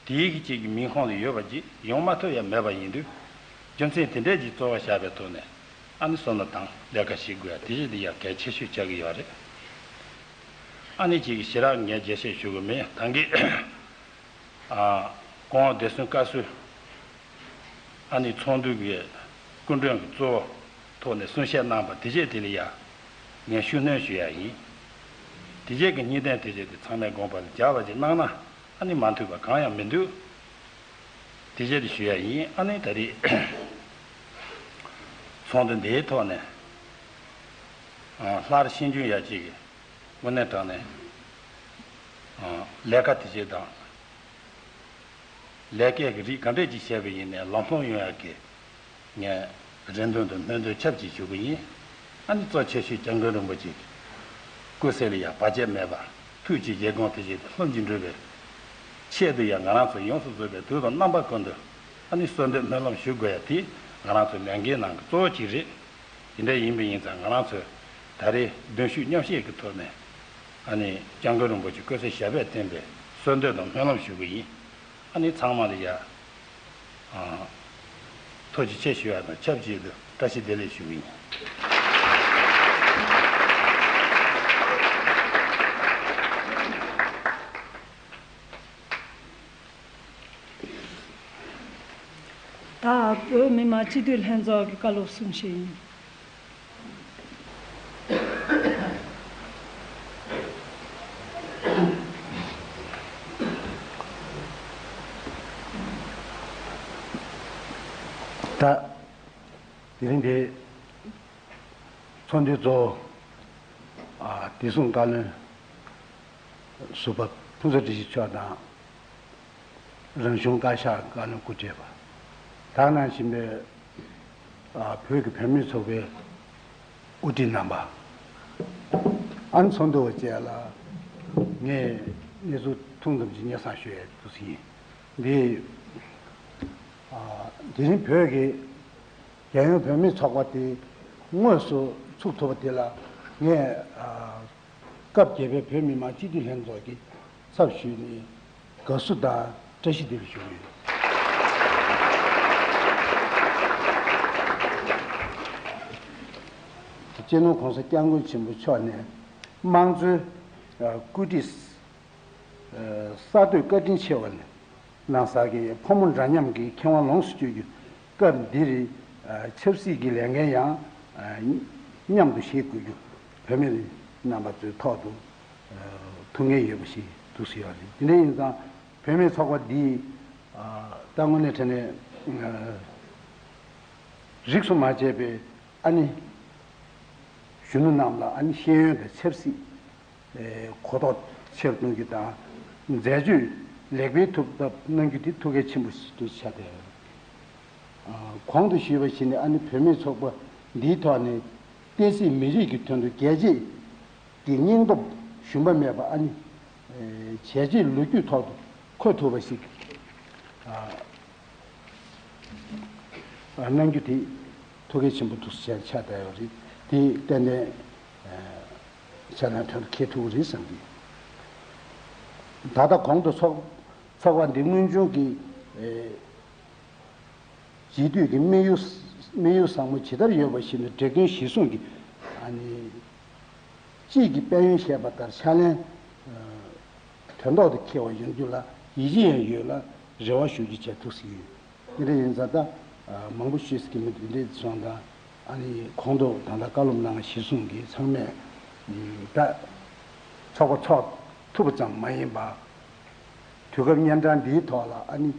དེའི་གི་གཅིག་གི་མིང་ཁོངས་ལ་ཡོད་པ་ཅིག་ཡོང་མ་ཐུབ་ཡ་མེད་པ་ཡིན་དུས། རྒྱུ་མཚན་དེ་འདྲས་ཀྱི་གཙོ་བོ་བཞག་པའི་ཐོག་ནས་ཨ་ནི་བསམ་བློ་དང་ལས་ཀ་བྱེད་དགོས་ཡ་དེ་བཞིན་དུ་ཡ་གལ་ཆེ་ཤོས་ཆགས་ཀྱི་ཡོད་རེད། ཨ་ནི་གཅིག་གི་ཞེ་དྲག་ངས་རྒྱས་བཤད་ཞུ་གི་མེད། ད་གིན། ཨ། གོང་བདེ་སྲུང་བཀའ་ཟུར་ཨ་ནི་ཚོགས་འདུ་གི་སྐུ་མགྲོན་གྱི་གཙོ་བོ་ཐོག་ནས་གསུང་བཤད་གནང་བ་དེ་རྗེས་དེ་ལ་ཡ་ངས་ཤུགས་སྣོན་ཞུ་ཡ་ཡིན། དེ་རྗེས་ཀྱི་གཉིས་ལྡན་དེ་རྗེས་དེ་ཚང་མས་དགོངས་པ་ལ་འཇགས་པ་ཅིག་གནང་ན་ཨ་ནི་མ་འཐུས་པ་གང་ཡང་མི་འདུག་དེ་རྗེས་དེ་ཞུ་ཡ་ཡིན། ཨ་ནི་ད་རེས་ ཚོགས་འདུ་འདིའི་ཐོག་ནས་ཨ་སླར་ཤེས་འཇོན་ཡག་ཅིག་གི་དངོས་གནས་དྲང་གནས་ཨ་ལས་ཀ་དེ་བྱེད་དང་། ལས་ཀའི་རིགས་ག་འདྲས་ཅིག་བྱས་པ་ཡིན་ནའི་ལམ་ལྷོང་ཡོང་ཡག་གི་ངས་རེ་འདུན་དང་སྨོན་འདུན་ཆབས་ཅིག་ཞུ་གི་ཡིན། ཨ་ནི་གཙོ་ཆེ་ཤོས་སྐྱབས་མགོན་རིན་པོ་ཆེ་སྐུ་ཚེ་ལ་ཡང་བར་ཆད་མེད་པར་ཐུགས་ཀྱི་བཞེད་དགོངས་དེ་བཞིན་དུ་ལྷུན་གྱིས་འགྲུབ་པའི་ཆེད་དུ་ཡང་ང་རང་ཚོ་ཡོངས་སུ་རྫོགས་པའི་དུས་དང་རྣམ་པ་ཀུན་ཏུ་ཨ་ནི་གསོལ་འདེབས་སྨོན་ལམ་ཞུ་དགོས་ཡ་དེ་ང་རང་ཚོའི་ལས་འགན་ནང་གི་གཙོ་བོ་གཅིག་རེད། དེ་འདྲ་ཡིན་པ་ཡིན་ཙང་ང་རང་ཚོས་ད་རེས་གདན་ཞུས་མཉམ་བཞེས་ཀྱི་ཐོག་ནས་ཨ་ནི་སྐྱབས་མགོན་རིན་པོ་ཆེ་སྐུ་ཚེ་ཞབས་པད་བརྟན་པའི་གསོལ་འདེབས་དང་སྨོན་ལམ་ཞུ་གི་ཡིན། ཨ་ནི་ཚང་མ་ལ་ཡ། ཨ། ཐུགས་རྗེ་ཆེ་ཞུ་ཡ་དང་ཆབས་ཅིག་ཏུ་བཀྲ་ཤིས་བདེ་ལེགས་ཞུ་གི་ཡིན། ད་བོད་མི་མང་སྤྱི་འཐུས་ལྷན་ཚོགས་ཀྱི་བཀའ་སློབ་གསུང་བཤད་ཡིན། ད་དེ་རིང་འདིའི་ཚོགས་འདུའི་གཙོ་བོ་ཨ་བདེ་སྲུང་བཀའ་བློན་ཟུར་པ་ཕུན་ཚོགས་བཀྲ་ཤིས་མཆོག་དང་། རང་གཞུང་བཀའ་ཤག་བཀའ་བློན་སྐུ་བགྲེས་པ། ད་ག་ནང་བཞིན་པའི་ཨ་བོད་ཀྱི་བུད་མེད་ཚོགས་པའི་དབུ་ཁྲིད་རྣམ་པ། ཨ་ནི་ཚོགས་འདུ་བ་བཅས་ལ་ངས་གནས་ཚུལ་ཐུང་ཙམ་ཅིག་སྙན་སེང་ཞུ་ཡས་འདུག་ཟིན། འདི་ཨ་དེ་རིང་བོད་ཀྱི་རྒྱལ་ཡོངས་བུད་མེད་ཚོགས་པ་དེ་དངོས་སུ་ཚུགས་ཐུབ་པ་དེ་ལ་ངས་ཨ་སྐབས་བརྒྱད་པའི་བོད་མི་མང་སྤྱི་འཐུས་ལྷན་ཚོགས་ཀྱི་ཚབ་ཞུས་ནས་དགའ་བསུ་དང་བཀྲ་ཤིས་བདེ་ལེགས་ཞུ་གི་ཡོད། སྤྱི་ནོར་༸གོང་ས་༸སྐྱབས་མགོན་ཆེན་པོ་མཆོག་ནས་དམངས་གཙོའི་བཀོད་སྒྲིག་གསར་གཏོད་བཀའ་དྲིན་ཆེ་བ་ནས་གནང་ས་གི་ཕོ་མོ་འདྲ་མཉམ་གྱི་ཁེ་དབང་ལོངས་སུ་སྤྱོད་རྒྱུ། སྐབས་འདིར་ཆབ་སྲིད་ཀྱི་ལས་འགན་ཡང་མཉམ་དུ་བཞེས་དགོས་རྒྱུ་བུད་མེད་རྣམ་པ་ཚོའི་ཐོག་ཏུ་ཐུགས་འགན་ཡོད་པ་ཞིག་འདུག་ཟེར་ཡོད་རེད། དེ་འདྲ་ཡིན་ཙང་བུད་མེད་ཚོགས་པ་འདིས་ད་དངོས་གནས་དྲང་གནས་རིས་སུ་མ་ཆད་པའི་ཨ་ནི་གཞོན་ནུ་རྣམས་ལ་ཨ་ནི་ཤེས་ཡོན་དང་ཆབ་སྲིད། གོ་རྟོགས་ཆེར་གཏོང་རྒྱུ་དང་། འཛད་སྤྱོད་ལེགས་སྤེལ་ཐུབ་ཐབས་གནང་རྒྱུ་དེ་ཐུགས་གལ་ཆེན་པོ་ཞིག་ཏུ་ཆགས་བསྡད་ཡོད། གོང་དུ་ཞུས་པ་བཞིན་ཨ་ནི་བུད་མེད་ཚོགས་པ་འདིའི་ཐོག་ནས་བསྟན་སྲིད་མི་རིགས་ཀྱི་དོན་དུ་རྒྱལ་གཅེས་ཀྱི་སྙིང་སྟོབས་ཞུམ་པ་མེད་པ་ཨ་ནི་བྱས་རྗེས་ལོ་རྒྱུས་ཐོག་ཏུ་འཁོད་ཐུབ་པ་ཞིག་གནང་རྒྱུ་དེ་ཐུགས་གལ་ཆེན་པོ་འདུག་ཟེར་ཆགས་བསྡད་ཡོད་རེད། དེ་ཏན་ཏན་ཨ་ཆ་ནས་དོན་དུ་འཁེལ་ཐུབ་ཀྱི་རེད་བསམ་གྱི། ད་ལྟ་གོང་དུ་ཚོགས་ཚོགས་པ་འདི་དངོས་བྱུང་གི་ཨེ་རྗེས་མཐུད་ཀྱི་དམིགས་ཡུལ་དམིགས་ཡུལ་བཟང་པོ་ཇི་ལྟར་ཡོད་པ་བཞིན་དུ་བསྒྲགས་དོན་གཞིར་བཟུང་གི་ཨ་ནི་གཅིག་གི་དཔལ་ཡོན་བཤད་པ་ལྟར་ཕྱག་ལེན་ཨ་དོན་ཐོག་ཏུ་འཁེལ་བ་ཡོང་རྒྱུ་ལ་ཡིད་ཆེས་ཡང་ཡོད་ལ་རེ་བ་ཞུ་རྒྱུ་བྱས་ཐུགས་སུ་ཡོད། དེ་འདྲ་ཡིན་ཙང་ད་མང་པོ་ཞུས་ཀྱི་མི་འདུག་འདི་འདྲའི་སོང་དང་ཨ་ནི་གོང་དུ་ད་ལྟ་བཀའ་སློབ་གནང་བ་གཞིར་བཟུང་གིས་ཚང་མས་ད་ཚོགས་པ་ཚོགས་ཐུབ་པ་ཙམ་མ་ཡིན་པ་དུས་སྐབས་གཉན་འཕྲང་འདིའི་ཐོག་ལ་ཨ་ནི་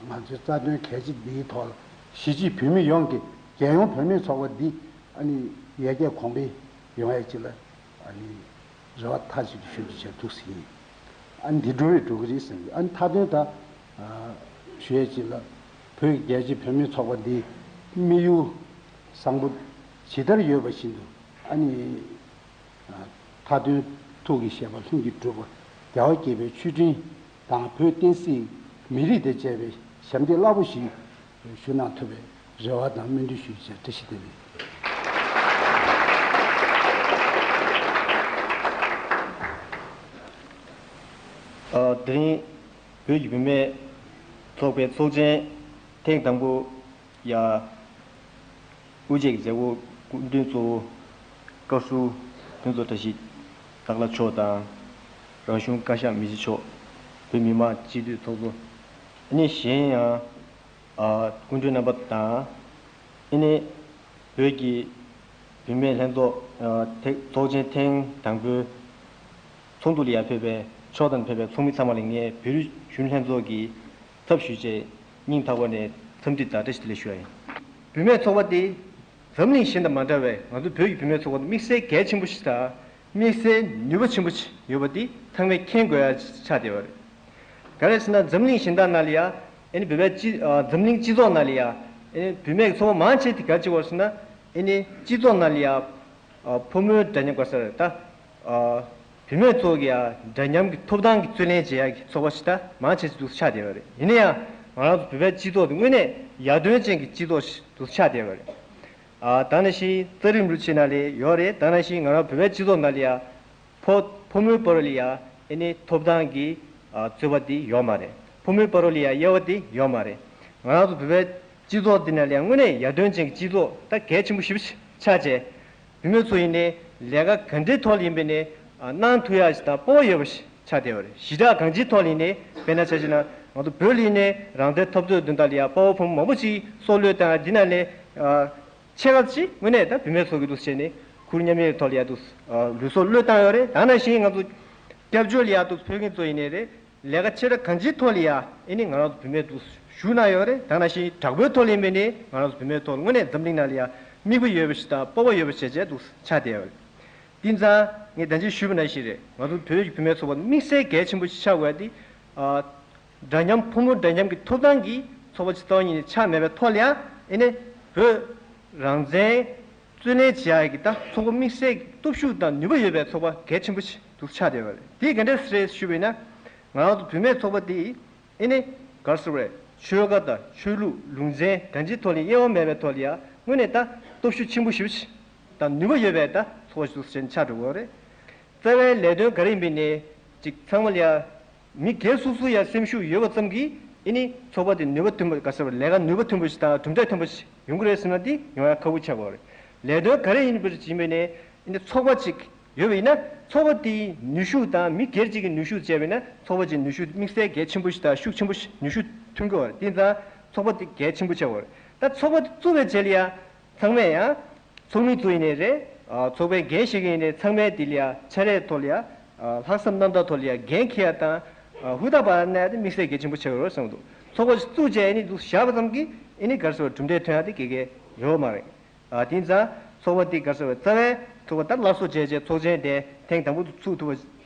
ང་ཚོའི་རྩ་དོན་གལ་ཆེ་འདིའི་ཐོག་ལ་གཞིས་བྱེས་བོད་མི་ཡོངས་ཀྱི་རྒྱལ་ཡོངས་བུད་མེད་ཚོགས་པ་འདི་ཨ་ནི་ཡར་རྒྱས་གོང་འཕེལ་ཡོང་ཡ་ཅིག་ལ་ཨ་ནི། རེ་བ་མཐའ་གཅིག་ཏུ་ཞུ་རྒྱུ་བྱས་ཐུགས་སུ་ཡིན། ཨ་ནི་འདི་འགྲུབ་པས་འགྲུབ་ཀྱི་རེད་བསམ་གྱི། ཨ་ནི་མཐའ་དོན་ད་ཨ་ཞུ་ཡས་ཅིག་ལ་བོད་ཀྱི་རྒྱལ་གཅེས་བུད་མེད་ཚོགས་པ་འདིའི་དམིགས་ཡུལ་བཟང་པོ་ཇི་ལྟར་ཡོད་པ་བཞིན་དུ་ཨ་ནི་ཨ་མཐའ་དོན་ཐུགས་ཀྱི་བཞེད་པ་ལྷུན་གྱིས་གྲུབ་པ་རྒྱལ་བ་དགྱེས་པའི་མཆོད་སྤྲིན་དང་བོད་བསྟན་སྲིད་མི་རིགས་དང་བཅས་པའི་ཞབས་འདེགས་རླབས་པོ་ཞིག་ཞུ་གནང་ཐུབ་པའི་རེ་བ་དང་སྨོན་འདུན་ཞུ་རྒྱུ་བྱས། བཀྲ་ཤིས་བདེ་ལེགས། ཨ། དེ་རིང་བོད་ཀྱི་བུད་མེད་ཚོགས་པའི་ཚོགས་ཆེན་ཐེངས་དང་པོ་ཡ་དབུ་འབྱེད་ཀྱི་མཛད་སྒོ་སྐུ་མགྲོན་གཙོ་བོ་བཀའ་ཟུར་ཕུན་ཚོགས་བཀྲ་ཤིས་སྟག་ལྷ་མཆོག་དང་། རང་གཞུང་བཀའ་ཤག་མི་རྗེ་མཆོག་བོད་མི་མང་སྤྱི་འཐུས་ཚོགས་གཙོ། ཨ་ནི་གཞན་ཡང་། ཨ། སྐུ་མགྲོན་རྣམ་པ་དང་། ཨ་ནི་བོད་ཀྱི་བུད་མེད་ལྷན་ཚོགས་ཨ་ཐེ་ཚོགས་ཆེན་ཐེངས་དང་པོའི་ཚོགས་འདུ་ལ་ཡར་ཕེབས་པའི་ཕྱོགས་དང་ཕེབས་པའི་ཚོགས་མི་ཚང་མ་ལ་ངས་བོད་རིགས་གཞོན་ལྷན་ཚོགས་ཀྱི་ཚབ་ཞུས་བྱས་སྙིང་ཐག་པ་ནས་འཚམས་འདྲི་དང་བཀྲ་ཤིས་བདེ་ལེགས་ཞུ་ཡ་ཡིན། བུད་མེད་ཚོགས་པ་འདི་ འཛམ་གླིང་གཞན་དང་མ་འདྲ་བའི་ང་ཚོ་བོད་ཀྱི་བུད་མེད་ཚོགས་པ་དམིགས་བསལ་གལ་ཆེན་པོ་ཞིག་དང་དམིགས་བསལ་ནུས་པ་ཆེན་པོ་ཞིག་ཡོད་པ་འདི་ཚང་མས་མཁྱེན་དགོས་ཡ་ཆགས་བསྡད་པ་རེད། ག་རེ་ཟེར་ན་འཛམ་གླིང་གཞན་དག་ནང་ལ་ཡ་ཨེ་ནི་བོད་པའི་སྤྱི་ཨ་འཛམ་གླིང་སྤྱི་ཚོགས་ནང་ལ་ཡ་ཨེ་ནི་བུད་མེད་ཀྱི་ཚོགས་པ་མང་ཆེ་དེ་ག་རེ་བྱེད་ཀྱི་ཡོད་ཟེར་ན་ཨེ་ནི་སྤྱི་ཚོགས་ནང་ལ་ཡ་ཨ་ཕོ་མོའི་འདྲ་མཉམ་ག་རེ་ཟེར་ད་ཨ་བུད་མེད་ཚོ་གི་ཡ་འདྲ་མཉམ་གྱི་ཐོབ་ཐང་གི་རྩོད་ལེན་བྱེད་ཡ་གི་ཚོགས་པ་ཞིག་ད་མང་ཆེ་ཞིག་འདུག་ཆགས་བསྡད་པ་རེད། ཡིན་ན་ཡང་ང་རང་ཚོ་བོད་པའི་སྤྱི་ཚོགས་དེ་དངོས་གནས་ཡར་ཐོན་ཅན་གྱི་སྤྱི་ཚོགས་ཤིག་འདུག་ཆགས་བསྡད་པ་རེད། ཨ་ད་ནང་བཞིན་རྩ་རིག་རིན་པོ་ཆེ་ནང་ལ་ཡོད་རེད། ད་ནང་བཞིན་ང་རང་བོད་པའི་སྤྱི་ཚོགས་ནང་ལ་ཡ་ཕོ་ཕོ་མོའི་བར་ལ་ཡ་ཨེ་ནི་ཐོབ་ཐང་གི་ཨ་རྩོད་པ་འདི་ཡོད་མ་རེད། ཕོ་མོའི་བར་ལ་ཡ་དབྱེ་བ་འདི་ཡོད་མ་རེད། ང་རང་ཚོ་བོད་པའི་སྤྱི་ཚོགས་འདི་ནང་ལ་ཡ་དངོས་གནས་ཡར་ཐོན་ཅན་གྱི་སྤྱི་ཚོགས་ད་གལ་ཆེན་པོ་ཞེ་པོ་ཆགས་བྱས། བུད་མེད་ཚོ་ཡིན་ནའི་ལས་ཀ་ག་འདྲའི་ཐོག་ལ་ཡིན་པའི་ནའི་ཨ་གནང་ཐུབ་ཡ་ཞིག་དང་སྤོབས་པ་ཡོད་པ་ཞིག་ཆགས་བསྡད་པ་རེད། ཞི་དྲག་གང་ཅིའི་ཐོག་ལ་ཡིན་ནའི་དཔེར་ན་ཆ་བཞག་ན་ང་ཚོ་བོད་ལ་ཡིན་ནའི་རང་བཙན་འཐབ་རྩོད་དོན་དག་ལ་ཡ་དཔའ་བོ་ཕོ་མོ་མང་པོ་ཞིག་སྲོག་བློས་བཏང་ཡ་འདི་ནང་ནས་ཨ་ཕྱེད་ཀ་ཅིག་དངོས་གནས་ད་བུད་མེད་ཚོ་གི་འདུག་བྱས་ནས་ཁུར་མཉམ་ཡོད་ཐོག་ལ་ཡ་འདུག་ཨ་ལུས་སྲོག་བློས་བཏང་ཡོད་རེད། ད་ནང་བཞིན་ང་ཚོ་སྐྱབས་བཅོལ་ལ་ཡ་འདུག་ཕེབས་མཁན་ཚོ་ཡིན་ནའི་རེད། ལས་ཀ་ཆེ་ཕྲ་གང་ཅིའི་ཐོག་ལ་ཡ་ཨེ་ནི་ང་རང་ཚོ་བུད་མེད་འདུག་ཞུགས་གནང་ཡོད་རེད། ད་ནང་བཞིན་དྲག་པོའི་ཐོག་ལ་ཡིན་པའི་ནི་ང་རང་ཚོ་བུད་མེད་ཐོག་ལ་དངོས་གནས་འཛམ་གླིང་ནང་ལ་ཡ་མིག་དཔེ་ཡོད་པ་ཞིག་དང་སྤོབས་པ་ཡོད་པ་ཞིག་བྱས་བྱས་འདུག་ཆགས་བསྡད་ཡོད་རེད། དེ་ཙང་ངས་ད་ཅི་ཞུས་པ་ནང་བཞིན་རེད། ང་ཚོ་བོད་ཀྱི་བུད་མེད་ཚོགས་པ་དམིགས་བསལ་གལ་ཆེན་པོ་ཞིག་ཆགས་དགོས་ཡ་དེ་ཨ་འདྲ་མཉམ་ཕོ་མོ་འདྲ་མཉམ་གྱི་ཐོབ་ཐང་གི་ཚོགས་པ་ཞིག་རྩ་བ་ཉིད་ནས་ཆགས་མེད་པའི་ཐོག་ལ་ཡ་ཨེ་ནི་བོད་རང་བཙན་རྩོད་ལེན་བྱེད་ཡག་གི་ད་ཚོགས་པ་དམིགས་བསལ་གྱི་སྟོབས་ཤུགས་དང་ནུས་པ་ཡོད་པའི་ཚོགས་པ་གལ་ཆེན་པོ་ཞིག་འདུག་ཆགས་བསྡད་པ་རེད། དེ་ག་འདྲས་རེད་ཞུས་པ་ཡིན་ན། ང་རང་ཚོ་བུད་མེད་ཚོགས་པ་དེ་ཨེ་ནི་ག་རེ་ཟེར་དགོས་རེད། ཆོལ་ཁ་དང་ཆོས་ལུགས་ལུང་ཚན་གང་ཅིའི་ཐོག་ལ་དབྱེ་བ་མེད་པའི་ཐོག་ལ་ཡ་དངོས་གནས་ད་སྟོབས་ཤུགས་ཆེན་པོ་ཞེ་པོ་ཞིག་དང་ནུས་པ་ཡོད་པའི་ད་ཚོགས་པ་ཞིག་འདུག་ཟེར་ནས་ཆགས་འགྲོ་གི་ཡོད་རེད། རྩ་བའི་ལས་དོན་ག་རེ་ཡིན་པའི་ནས་ཅིག་ཚང་མ་ལ་ཡ། མི་སྒེར་སོ་སོ་ཡ་སེམས་ཤུགས་ཡོད་པ་ཙམ་གྱིས་ཨེ་ནི་ཚོགས་པ་དེ་ནུས་པ་མཐོན་པོ་ག་ཟེར་བ་ལས་ཀ་ནུས་པ་མཐོན་པོ་ཞིག་དང་གྲུབ་འབྲས་མཐོན་པོ་ཞིག་ཡོང་གི་རེད་ཟེར་ན་དེ་ཡོང་ཡ་ཁག་པོ་ཆགས་ཀྱི་ཡོད་རེད། ལས་དོན་ག་རེ་ཡིན་པར་བྱིན་པའི་ནས་ཨེ་ནི་ཚོགས་པ་ཅིག་ཡོད་པ་ཡིན་ན་ཚོགས་པ་དེའི་ནུས་ཤུགས་དང་མི་སྒེར་གཅིག་གི་ནུས་ཤུགས་བྱས་པ་ཡིན་ན་ཚོགས་པ་ཅིག་ནུས་ཤུགས་དམིགས་བསལ་གལ་ཆེན་པོ་ཞིག་དང་ཤུགས་ཆེན་པོ་ཞིག་ནུས་ཤུགས་ཐོན་གྱི་ཡོད་རེད། དེ་ཙང་ཚོགས་པ་དེ་གལ་ཆེན་པོ་ཆགས་ཀྱི་ཡོད་རེད། ད་ཚོགས་པ་དེ་བཙུགས་པའི་རྗེས་ལ་ཡ། ཚང་མས་ཡང་། ཚོགས་མི་ཚོ་ཡིན་ནའི་རེད། ཨ་ཚོགས་པའི་འགན་བཞེས་མཁན་ཡིན་ནའི་ཚང་མས་དེ་ལ་ཡ་ཕྱག་ལས་ཐོག་ལ་ཡ། ཨ་ལྷག་བསམ་རྣམ་དག་ཐོག་ལ་ཡ་འགན་འཁྱེར་ཡ་དང་། ཨ་ཧུར་ཐག་པ་ནས་དེ་དམིགས་བསལ་གལ་ཆེན་པོ་ཆགས་ཡོད་བསམ་འདུག་ཚོགས་པ་ཞིག་བཙུགས་བྱས་ཨེ་ནི་འདུག་བཞག་པ་ཙམ་གྱིས་ཨེ་ནི་ག་རེ་ཟེར་བ་གྲུབ་འབྲས་ཐོན་ཡ་དེ་ག་གེ་ཡོད་མ་རེད། ཨ་དེ་ཙང་ཚོགས་པ་དེ་ག་རེ་ཟེར་བ་རྩ་བའི་ཚོགས་པ་ལྟར་སླར་གསོ་བྱས་བྱས་ཚོགས་ཆེན་དེ་ཐེངས་དང་པོ་དུ་ཚུགས་ཐུབ་པ།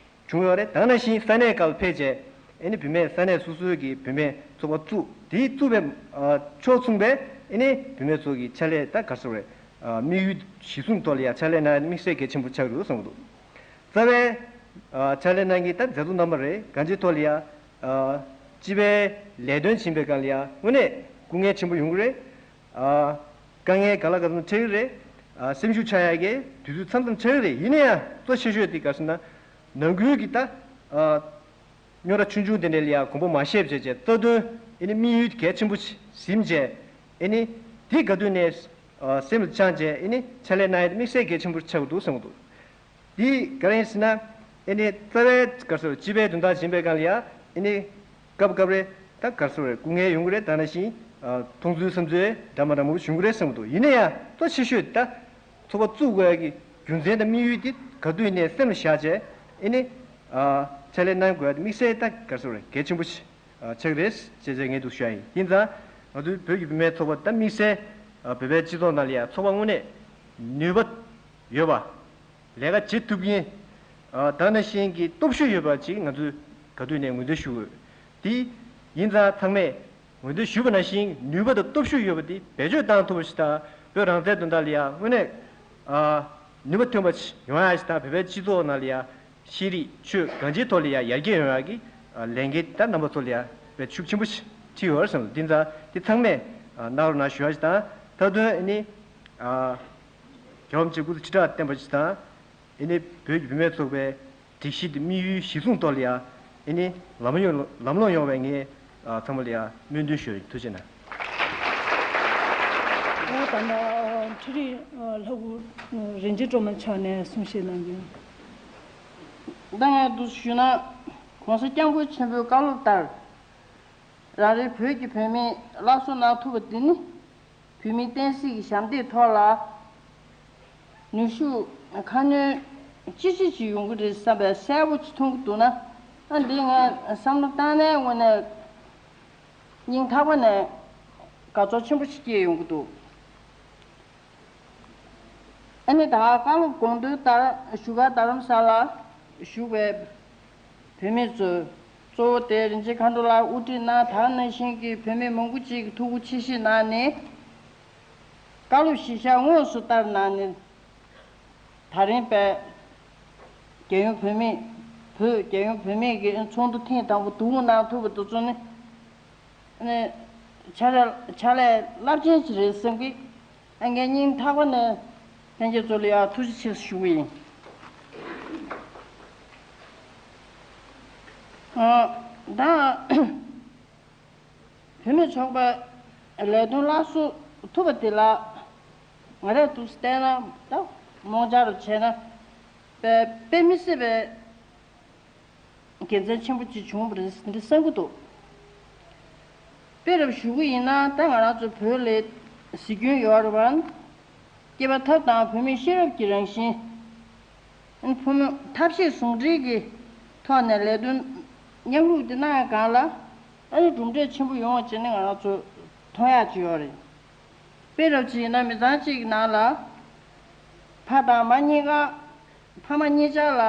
བྱུང་ཡོད་རེད། ད་ནང་བཞིན་ས་གནས་ཁག་ལ་ཕེབས་རྗེས་ཨེ་ནི་བུད་མེད་ས་གནས་སོ་སོའི་གི་བུད་མེད་ཚོགས་པ་བཙུགས་དེའི་བཙུགས་པའི་ཨ་ཕྱོགས་མཚུངས་པའི་ཨེ་ནི་བུད་མེད་ཚོ་གི་ཕྱག་ལས་ད་ག་རེ་ཟེར་དགོས་རེད། ཨ་དམིགས་ཡུལ་གཞི་བཟུང་ཐོག་ལ་ཡ་ཕྱག་ལས་གནང་ཡ་དམིགས་བསལ་གལ་ཆེན་པོ་ཆགས་ཀྱི་འདུག་བསམ་གྱི་འདུག་རྩ་བའི་ཨ་ཕྱག་ལས་གནང་མཁན་ད་མཛད་གཙོ་རྣམ་པ་རེད། གང་ཅིའི་ཐོག་ལ་ཡ་ཨ་སྤྱི་པའི་ལས་དོན་བྱེད་པའི་སྒང་ལ་ཡ་དངོས་གནས་སྐུ་ངལ་ཆེན་པོ་ཡོང་གི་རེད། ཨ་དཀའ་ངལ་ག་ལ་ག་ཚོད་འཕྲད་ཀྱི་རེད། ཨ་སེམས་ཤུགས་ཆག་ཡ་གི་དུས་ཚོད་མཚམས་མཚམས་འཕྲད་ཀྱི་རེད། ཡིན་ན་ཡང་གཙོ་ཆེ་ཤོས་དེ་ག་རེ་ཟེར་ན། ནང་ཁུལ་གྱི་ད། ཨ། རྙོག་དྲ་ཆུང་ཆུང་དེ་འདྲ་ལ་ཡང་དགོངས་པ་མ་བཞེས་བྱས་བྱས་རྩ་དོན་ཨེ་ནི་དམིགས་ཡུལ་གལ་ཆེན་པོ་ཞིག་ཟིན་བྱས་ཨེ་ནི་དེ་ག་དུས་ནས་ཨ་སེམས་ལ་བཅངས་བྱས་ཨེ་ནི་ཕྱག་ལས་གནང་ཡ་དམིགས་བསལ་གལ་ཆེན་པོ་ཆགས་ཀྱི་འདུག་བསམ་གྱི་འདུག་འདི་ག་རེ་ཡིན་ཟེར་ན་ཨེ་ནི་རྩ་བའི་ག་རེ་ཟེར་སྤྱི་པའི་དོན་དག་ཡིན་པའི་སྒང་ལ་ཡང་ཨེ་ནི་སྐབས་སྐབས་རེ་ད་ག་རེ་ཟེར་སྐུ་ངལ་ཡོང་གི་རེད། ད་ནང་བཞིན་ཨ་མཐོང་ཚུལ་བསམ་ཚུལ་འདྲ་མ་འདྲ་མང་པོ་བྱུང་གི་རེད་བསམ་གྱི་འདུག་ཡིན་ན་ཡང་གཙོ་ཆེ་ཤོས་ད། ཚོགས་པ་བཙུགས་དགོས་ཡ་གི་རྒྱུ་མཚན་དང་དམིགས་ཡུལ་དེ་ག་དུས་ནས་སེམས་ལ་བཞག་བྱས་ཨེ་ནི། ཨ་ཕྱག་ལས་གནང་དགོས་ཡ་དེ་དམིགས་བསལ་ད་ག་རེ་ཟེར་དགོས་རེད། གལ་ཆེན་པོ་ཞིག་ཨ་ཆགས་ཀྱི་རེད་ཅེས་བྱས་ངས་འདུག་ཞུ་ཡ་ཡིན། དེ་ཙང་ང་ཚོའི་བོད་ཀྱི་བུད་མེད་ཚོགས་པ་ད་དམིགས་བསལ་ཨ་བོད་པའི་སྤྱི་ཚོགས་ནང་ལ་ཡ་ཚོགས་པ་དངོས་གནས་ནུས་པ་ཡོད་པ། ལས་ཀ་བྱེད་ཐུབ་མཁན། ཨ་ད་ནང་བཞིན་གྱི་སྟོབས་ཤུགས་ཡོད་པ་ཅིག་ང་ཚོས་ག་དུས་ནས་ངོས་འཛིན་ཞུ་དགོས། དེ་ཡིན་ཙང་ཚང་མས། ངོས་འཛིན་ཞུས་པ་ནང་བཞིན་ནུས་པ་དང་སྟོབས་ཤུགས་ཡོད་པ་དེ་བེད་སྤྱོད་གཏང་ཐུབ་པ་ཞིག་དང་བོད་རང་བཙན་དོན་དག་ལ་ཡང་དངོས་གནས་ཨ་ནུས་པ་ཐོན་པ་ཞིག་ཡོང་ཡ་ཞིག་དང་བོད་པའི་སྤྱི་ཚོགས་ནང་ལ་ཡང་ཤེས་རིག་ཆོས་གང་ཅིའི་ཐོག་ལ་ཡང་ཡར་རྒྱས་ཡོང་ཡ་གི་ཨ་ལས་འགན་ད་རྣམ་པ་ཚོ་ལ་ཡང་དཔེ་ཤུགས་ཆེན་པོ་ཞིག་ཁྲིད་ཡོད་རེད་བསམ། དེ་ཙང་དེ་ཚང་མས་ཨ་གནང་རོགས་གནང་ཞུ་ཡ་ཞིག་དང་མཐའ་དོན་ཨ་ནི་ཨ་རྒྱལ་བ་རིན་པོ་ཆེ་སྐུ་ཚེ་ཁྲི་ཕྲག་བརྟན་པ་ཞིག་དང་། ཨེ་ནི་བོད་ཀྱི་བུད་མེད་ཚོགས་པའི་སྒྲིག་གཞི་དེ་དམིགས་ཡུལ་གཞིར་བཟུང་ཐོག་ལ་ཡ་ཨེ་ནི་ལམ་ཡོང་ལམ་ལྷོང་ཡོང་བའི་ངས་ཨ་ཚང་མ་ལ་ཡ་སྨོན་འདུན་ཞུ་ཡ་ཡིན། ཐུགས་རྗེ་གནང་། ད་ལྟ་འཕྲིན་ཡིག་ལྷ་སྐུ་རིན་ཆེན་སྒྲོལ་མ་མཆོག་ནས་གསུང་བཤད་གནང་རྒྱུ། ད་ངས་འདུག་ཞུས་ན་༸གོང་ས་༸སྐྱབས་མགོན་ཆེན་པོའི་བཀའ་སློབ་ལྟར། རང་རེའི་བོད་ཀྱི་བུད་མེད་སླར་གསོ་གནང་ཐུབ་པ་འདི་ནི་བོད་མིའི་བསྟན་སྲིད་ཀྱི་ཞབས་འདེགས་ཐོག་ལ་ནུས་ཤུགས་ཁ་སྣོན་ཅི་ཆེ་ཅིག་ཡོང་གི་རེད་བསམ་པའི་གསལ་པོ་ཅིག་མཐོང་གི་འདུག་ན། ཨ་འདི་ངས་བསམ་བློ་བཏང་ནའི་དངོས་གནས་སྙིང་ཐག་པ་ནས་དགའ་ཚོར་ཆེན་པོ་ཞིག་སྐྱེས་ཡོང་གི་འདུག་ཨ་ནི་ད་བཀའ་སློབ་དགོངས་དོན་ལྟར་བཞུགས་སྒར་རྡ་རམ་ས་ལར་བཞུགས་པའི་བོད་མི་ཚོས་གཙོ་བོ་དེ་རིན་ཆེན་མཁའ་འགྲོ་ལགས་དབུ་ཁྲིད་གནང་། ད་ག་ནང་བཞིན་གྱི་བོད་མི་མང་པོ་ཅིག་གིས་ཐུགས་ཁུར་ཆེ་བཞེས་གནང་ནས་བཀའ་སློབ་གཞིར་བཞག་དངོས་སུ་བསྟར་གནང་ནས། ད་རིང་པའི་རྒྱལ་ཡོངས་བོད་མི་བོད་རྒྱལ་ཡོངས་བོད་མི་གི་ཚོགས་འདུ་ཐེངས་དང་པོ་འདུ་འགོད་གནང་ཐུབ་པ་དེ་ཚོ་ནི་ནི་ཕྱག་ལས་ཕྱག་ལས་རླབས་ཆེན་ཞིག་རེད་བསམ་གི། ཨ་ངས་སྙིང་ཐག་པ་ནས་ལྷན་རྒྱས་ཚོ་ལ་ཡང་ཐུགས་རྗེ་ཆེ་ཞུ་གི་ཡིན། ཨ་ད། བོད་མི་ཚོགས་པའི་ལས་དོན་སླར་གསོ་ཐུབ་པ་དེ་ལ་ང་རས་འདུག་བལྟས་ན་ད་རྨོངས་འཆར་རུ་བྱས་ན་དཔེ་དཔེ་མི་སྲིད་པའི་དགེ་མཚན་ཆེན་པོ་ཅིག་བྱུང་བ་རེད་འདི་བསམ་གྱི་འདུག་དཔེ་རུ་ཞུ་གི་ཡིན་ན་ད་ང་རང་ཚོ་བོད་ལ་གཟིགས་སྐྱོན་ཡོད་རེད་བ། སྐྱེས་པ་ཐབས་དང་བོད་མི་ཤེས་རབ་ཀྱི་རང་བཞིན། ཕོ་མོ་ཐབས་ཤེས་ཟུང་འབྲེལ་གྱི་ཐོག་ནས་ལས་དོན་མཉམ་རུབ་དེ་གནང་ཡ་གང་ལ་ཨ་ནི་གྲུབ་འབྲས་ཆེན་པོ་ཡོང་བ་བྱས་ནས་ང་རང་ཚོ་མཐོང་ཡག་ཅིག་ཡོད་རེད། དཔེ་རབ་ཅིག་ཡིན་ན་མི་ཚང་གཅིག་གི་ནང་ལ་ཕ་དང་མ་གཉིས་ཀ་ཕ་མ་གཉིས་ཆར་ལ་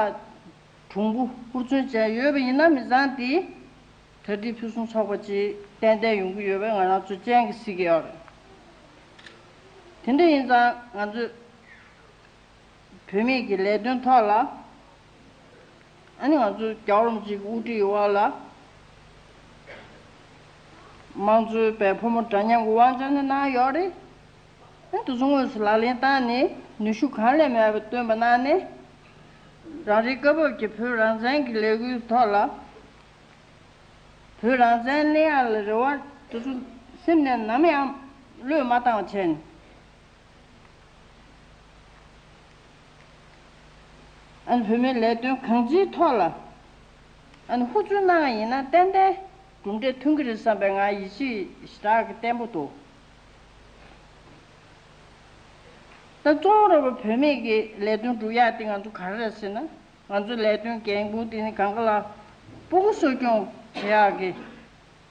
གྲུང་པོ་ཧུར་བརྩོན་བྱས་ཡོད་པ་ཡིན་ན་མི་ཚང་དེ་གྲ་སྒྲིག་ཕུན་སུམ་ཚོགས་པ་ཅིག་ཏན་ཏན་ཡོང་གི་ཡོད་པས་ང་རང་ཚོ་སྤྱན་གྱིས་གཟིགས་ཀྱི་ཡོད་རེད། དེ་འདྲ་ཡིན་ཙང་ང་ཚོས། བུད་མེད་ཀྱི་ལས་དོན་ཐོག་ལ། ཨ་ནི་ང་ཚོ་རྒྱལ་བ་རིན་པོ་ཆེ་གི་དབུ་ཁྲིད་འོག་ལ། དམངས་གཙོའི་པའི་ཕོ་མོ་འདྲ་མཉམ་གྱི་དབང་ཆ་ནི་གནང་ཡོད་རེད། ཨ་ནི་དེ་ཚོ་དངོས་སུ་ལག་ལེན་བསྟར་ནས་ནུས་ཤུགས་གང་ལས་མེད་པ་བཏོན་པ་གནང་ནས། རང་རེའི་སྐབས་བབ་ཀྱི་བོད་རང་བཙན་གྱི་ལས་འགུལ་ཐོག་ལ། བོད་རང་བཙན་གླེང་ཡག་ལ་རེ་བ་དེ་ཚོ་སེམས་ནས་ནམ་ཡང་བློས་མ་བཏང་བ་བྱས་ནས། ཨ་ནི་བུད་མེད་ལས་དོན་གང་ཅིའི་ཐོག་ལ་ཨ་ནི་ཧུར་བརྩོན་གནང་བ་ཡིན་ན་ཏན་ཏན་གྲུབ་འབྲས་ཐོན་གྱི་རེད་བསམ་པའི་ང་ཡིད་ཆེས་ཞེ་དྲག་གི་བརྟན་པོ་འདུག་ད་གཙོ་བོ་ར་བ་བུད་མེད་ཀྱི་ལས་དོན་སྒྲུབ་ཡག་དེ་ང་ཚོ་ག་རེ་རེད་ཟེར་ན། ང་ཚོའི་ལས་དོན་འགན་ཁུར་དེ་ནི་གང་ག་ལ་སྤུ་གུ་གསོ་སྐྱོང་བྱེད་ཡག་གི་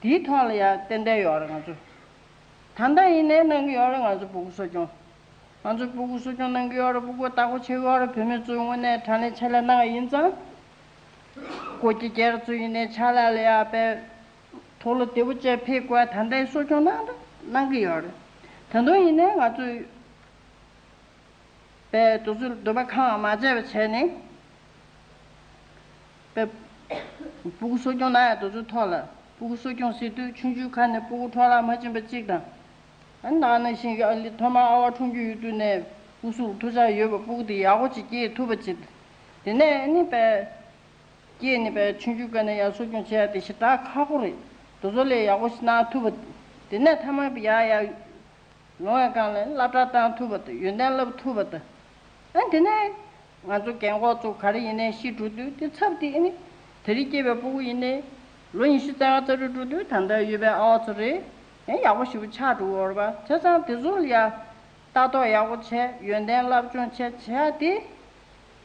དེའི་ཐོག་ལ་ཡང་ཏན་ཏན་ཡོད་རེད། ང་ཚོ་ད་ལྟ་ཡིན་ནའི་གནང་གི་ཡོད་རེད། ང་ཚོ་སྤུ་གུ་གསོ་སྐྱོང་། ང་ཚོ་སྤུ་གུ་གསོ་སྐྱོང་གནང་གི་ཡོད་རེད། སྤུ་གུ་བདག་པོ་བྱེད་ཀྱི་ཡོད་རེད། བུད་མེད་ཚོའི་དངོས་གནས་དྲང་གནས་ཕྱག་ལས་གནང་བ་ཡིན་ཙང་། སྒོ་ཁྱི་སྒྱེར་ཚོ་ཡིན་ནའི་ཕྱག་ལས་ལ་ཡག་པའི་དུག་ལོག་བདེ་པོ་བཅས་ཕེབས་དགོས། ད་ལྟའི་གསོ་སྐྱོང་གནང་ད་གནང་གི་ཡོད་རེད། ད་དུང་ཡིན་ནའི་ང་ཚོས། པའི་དུས་ཚོད་འདོད་པ་ཁེངས་པ་མ་བྱས་པ་བྱས་ནས། པའི་སྤུ་གུ་གསོ་སྐྱོང་གནང་ཡག་དུས་ཚོད་ཐོག་ལ་སྤུ་གུ་གསོ་སྐྱོང་ཟེར་དུས་ཆུང་ཆུང་ཁ་ནས་སྤུ་གུ་འཕྲོ་བརླག་མ་ཕྱིན་པ་གཅིག་དང་། ཨ་ནི་ད་ག་ནང་བཞིན་གྱི་ཨ་ལི་ཐོག་མར་ཨ་ཕ་འཁྲུངས་རྒྱུ་ཡོད་དུས་ནས་སྐུ་གཟུགས་ལ་ཐུགས་ཅག་ཡོད་པ་སྤུ་གུ་དེ་ཡག་པོ་ཅིག་སྐྱེས་ཐུབ་པ་བྱེད། དེ་ནས་ཨ་ནི་པའི་སྐྱེས་ནས་པའི་ཆུང་ཆུང་སྐབས་ནས་ཡར་གསོ་སྐྱོང་བྱེད་ཡག་དེ་ཞེ་དྲག་ཁག་པོ་རེད། དེ་ཚོ་ལས་ཡག་པོ་ཞིག་གནང་ཐུབ་པ། དེ་ནས་མཐའ་མ་ཡར་ཡར། ལོང་བའི་སྒང་ལ་སློབ་གྲྭ་བཏང་ཐུབ་པ་དང་ཡོན་ཏན་བསླབ་ཐུབ་པ་དང་། ཨ་དེ་ནས་ང་ཚོ་རྒན་གོག་ཚོ་ག་རེ་ཡིན་ནའི་ཤི་འགྲོ་དུས་དེ་ཚབ་དེ་ཨ་ནི་དེ་རིང་སྐྱེས་པའི་སྤུ་གུ་ཡིན་ནའི་ལོ་ཉི་ཤུ་རྩ་ལྔ་རྩ་དྲུག་འགྲོ་དུས་ད་ལྟ་ཡོད་པའི་ཨ་བ་ཚོ་རེད། ཡང་ཡག་པོ་ཞེ་པོ་ཆགས་འགྲོ་གི་ཡོད་རེད་པ། བྱས་ཙང་དེ་ཚོ་ལ་ཡ་ལྟ་རྟོག་ཡག་པོ་བྱས་ཡོན་ཏན་བསླབ་སྦྱོང་བྱས་བྱས་ཏེ་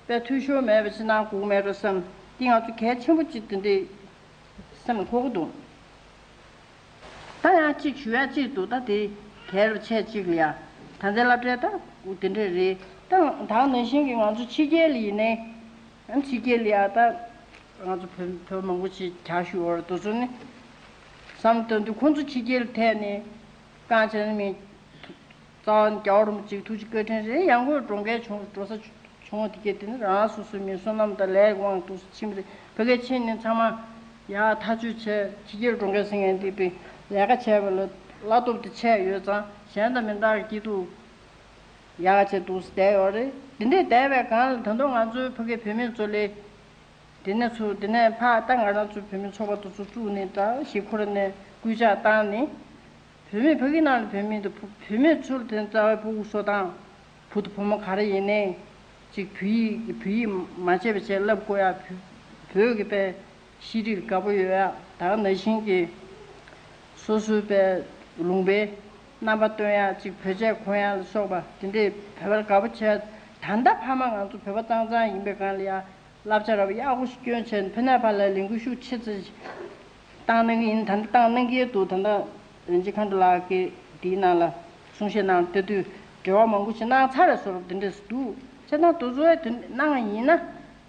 དཔེ་འཐུས་ཤོར་མེད་པ་ཞིག་གནང་དགོས་མེད་འགྲོ་བསམ་དེ་ང་ཚོ་གལ་ཆེན་པོ་ཅིག་དེ་འདྲའི་སེམས་ལ་འཁོར་གི་འདུག་ད་ཡང་གཅིག་ཞུ་ཡ་གཅིག་འདུག་ད་དེ་གལ་ཆེ་གཅིག་ལ་ཡ། ད་ལྟའི་སློབ་གྲྭའི་ད་དེ་འདྲས་རེད། ད་ད་ནང་བཞིན་གྱི་ང་ཚོ་ཕྱི་རྒྱལ་ལ་ཡིན་ནའི། ཕྱི་རྒྱལ་ལ་ཡ་ད་ང་ཚོ་བོད་བོད་མང་པོ་ཞིག་རྒྱག་ཞུ་བར་དུ་ཚོ་ནི། བསམ་དོན་དུ་ཁོང་ཚོ་ཕྱི་རྒྱལ་ཐད་ནས་རྐང་བྱས་ན་མི། རྩ་བ་ནས་རྒྱལ་བ་རིན་པོ་ཆེའི་ཐུགས་རྗེ་བཀའ་དྲིན་རེད། ཡང་སྒོས་འགྲོ་མཁན་བྱུང་འགྲོ་ས་བྱུང་བ་དེ་གས་དེ་ནི་རང་སོ་སོའི་མི་བསོད་ནམས་དང་ལས་ཀྱི་དབང་དུ་ཕྱིན་པ་རེད། ཕ་གིར་ཕྱིན་ནས་ཚང་མ་ཡར་ཐག་གཅོད་བྱས་ཕྱི་རྒྱལ་འགྲོ་མཁན་ཟེར་མཁན་དེ་པའི་ལས་ཀ་བྱས་པ་ལ་བླ་སྟོབས་དེ་ཆད་ཡོད་ཙང་གཞན་དང་མི་འདྲ་བའི་སྐྱིད་སྡུག་ཡག་ག་བྱས་འདུག་བསྡད་ཡོད་རེད། དེ་འདྲས་བསྡད་པའི་སྒང་ལ་ད་དུང་ང་ཚོའི་ཕ་གིའི་བུད་མེད་ཚོ་ལས། དེ་ནས་ཚུར་དེ་ནས་ཕར་ད་ང་རང་ཚོའི་བུད་མེད་ཚོགས་པ་དེ་ཚོ་བཙུགས་ནས་ད་ཞིག་ཁོ་ར་ནས་སྐུལ་ལྕག་བཏང་ནས། བུད་མེད་ཕ་གི་ནང་ལ་བུད་མེད་དང་བུ་བུད་མེད་ཚུར་དེ་རྩ་བའི་སྤུ་གུ་གསོ་སྟངས། བུ་དང་བུ་མོ་ག་རེ་ཡིན་ནའི། ཅིག་བོད་ཡིག་བོད་ཡིག་མ་བརྗེད་པ་བྱས་བསླབ་དགོས་ཡ། བོད་བོད་ཀྱི་པའི་ཤེས་རིག་དགའ་པོ་ཡོད་ཡ། ད་ག་ནང་བཞིན་གྱི་སོ་སོའི་པའི་ལུང་པའི་རྣམ་པ་སྟོན་ཡ། ཅིག་བོད་ཆས་གོན་ཡ་ལ་སོགས་པ་དེ་འདྲའི་བོད་པར་དགའ་པོ་བྱས། ད་ལྟ་ཕ་མ་ང་ཚོ་བོད་པ་གཙང་གཙང་ཡིན་པའི་སྒང་ལ་ཡ། བསླབ་བྱ་ར་བ་ཡག་པོ་ཞིག་སྐྱོན་བྱས་ནས་ཕ་ནས་ཕ་ལ་ལས་འགུལ་ཤུགས་ཆེ་ཙམ་བཏང་གནང་གི་ཡིན། ད་ལྟ་བཏང་གནང་གི་འདུག་ད་ལྟ་རིན་ཆེན་མཁའ་འགྲོ་ལགས་ཀྱིས་འདིའི་ནང་ལ་གསུང་བཤད་གནང་བསྡད་དུས་ འབྲེལ་བ་མང་པོ་ཞིག་གནང་ཚར་བཟོ་འདྲ་དེ་འདྲས་འདུག་བྱས་ཙང་དེ་ཚོ་དེ་གནང་བ་ཡིན་ན།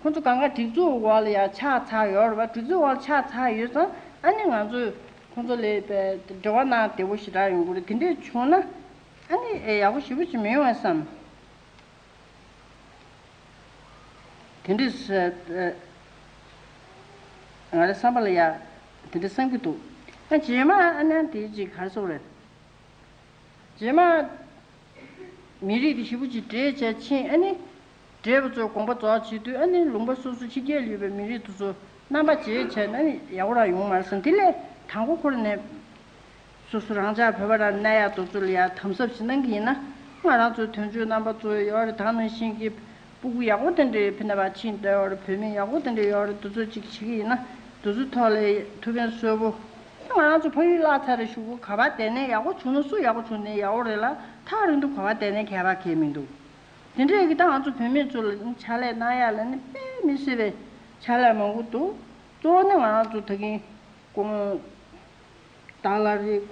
ཁོང་ཚོ་གང་ག་སྒྲིག་འཛུགས་འོག་ལ་ཡ་ཆགས་ཚར་ཡོད་རེད་པ། སྒྲིག་འཛུགས་འོག་ལ་ཆགས་ཚར་ཡོད་ཙང་ཨ་ནི་ང་ཚོས་ཁོང་ཚོ་ལ་འབྲེལ་བ་གནང་བདེ་པོ་ཞེ་དྲག་ཡོང་གི་རེད། དེ་འདྲས་བྱུང་ན་ཨ་ནི་ཨེ་ཡག་པོ་ཞེ་པོ་ཅིག་མི་ཡོང་བས་བསམ། དེ་འདྲས་ང་རའི་བསམ་པ་ལ་ཡ་དེ་འདྲས་བསམ་གྱི་འདུག་ཨ་རྗེས་མ་ཨ་ནི་དེ་ཅིག་ག་རེ་ཟེར་དགོས་རེད། རྗེས་མ་མི་རིགས་དེ་ཞེ་པོ་ཅིག་འདྲེས་བྱས་ཕྱིན་ཨ་ནི། འདྲེས་པ་ཚོས་དགོངས་པ་རྫོགས་བྱེད་དུས་ཨ་ནི་ལུང་པ་སོ་སོ་ཕྱི་རྒྱལ་ཡོད་པའི་མི་རིགས་དེ་ཚོ་རྣམ་པ་བརྗེ་བྱས་ན་ནི་ཡག་པོ་རང་ཡོང་མ་རེད་བསམ། དེ་ལས་དང་པོ་ཁོ་རང་ནས་སོ་སོ་རང་ཅག་བོད་པ་རང་གནས་ཡག་དེ་ཚོ་ལ་ཡ་དམ་ཟབ་ཞིག་གནང་གི་ཡིན་ན། ང་རང་ཚོའི་དོན་གཅོད་རྣམ་པ་ཚོ་ཡོད་རེད། ད་ནང་བཞིན་གྱི་སྤུ་གུ་ཡག་པོ་དེ་འདྲའི་ཕི་ན་བ་ཕྱིན་བསྡད་ཡོད་རེད། བུད་མེད་ཡག་པོ་དེ་འདྲ་ཡོད་རེད། དེ་ཚོ་ཅིག་བྱེད་ཀྱི་ཡིན་ན་དེ་ཚོའི་ཐོག་ལ་ཐུགས་ཕན་གསོས་པོ། ང་རང་ཚོ་ཕ་ཡུལ་བརླག་ཚར་རེད། གཞུག་གུ་ག་པར་བསྡད་ནའི་ཡག་པོ་བྱུང་ན་སུ་ཡག་པོ་བྱུང་ནའི་ཡག་པོ་རེད་ལ། ཐག་རིང་དུ་ག་པར་བསྡད་ནའི་ཁྱད་པར་གང་ཡང་མི་འདུག་དེ་འདྲས་ཀྱི་ད་ང་ཚོ་བུད་མེད་ཚོ་ལ་ཕྱག་ལས་གནང་ཡག་ལ་ནི་དཔེ་མི་སྲིད་པའི་ཕྱག་ལས་མང་པོ་འདུག་གཙོ་བོ་ནི་ང་རང་ཚོ་ད་གིན་སྐུ་ངོ་སྟག་ལྷ་རེད།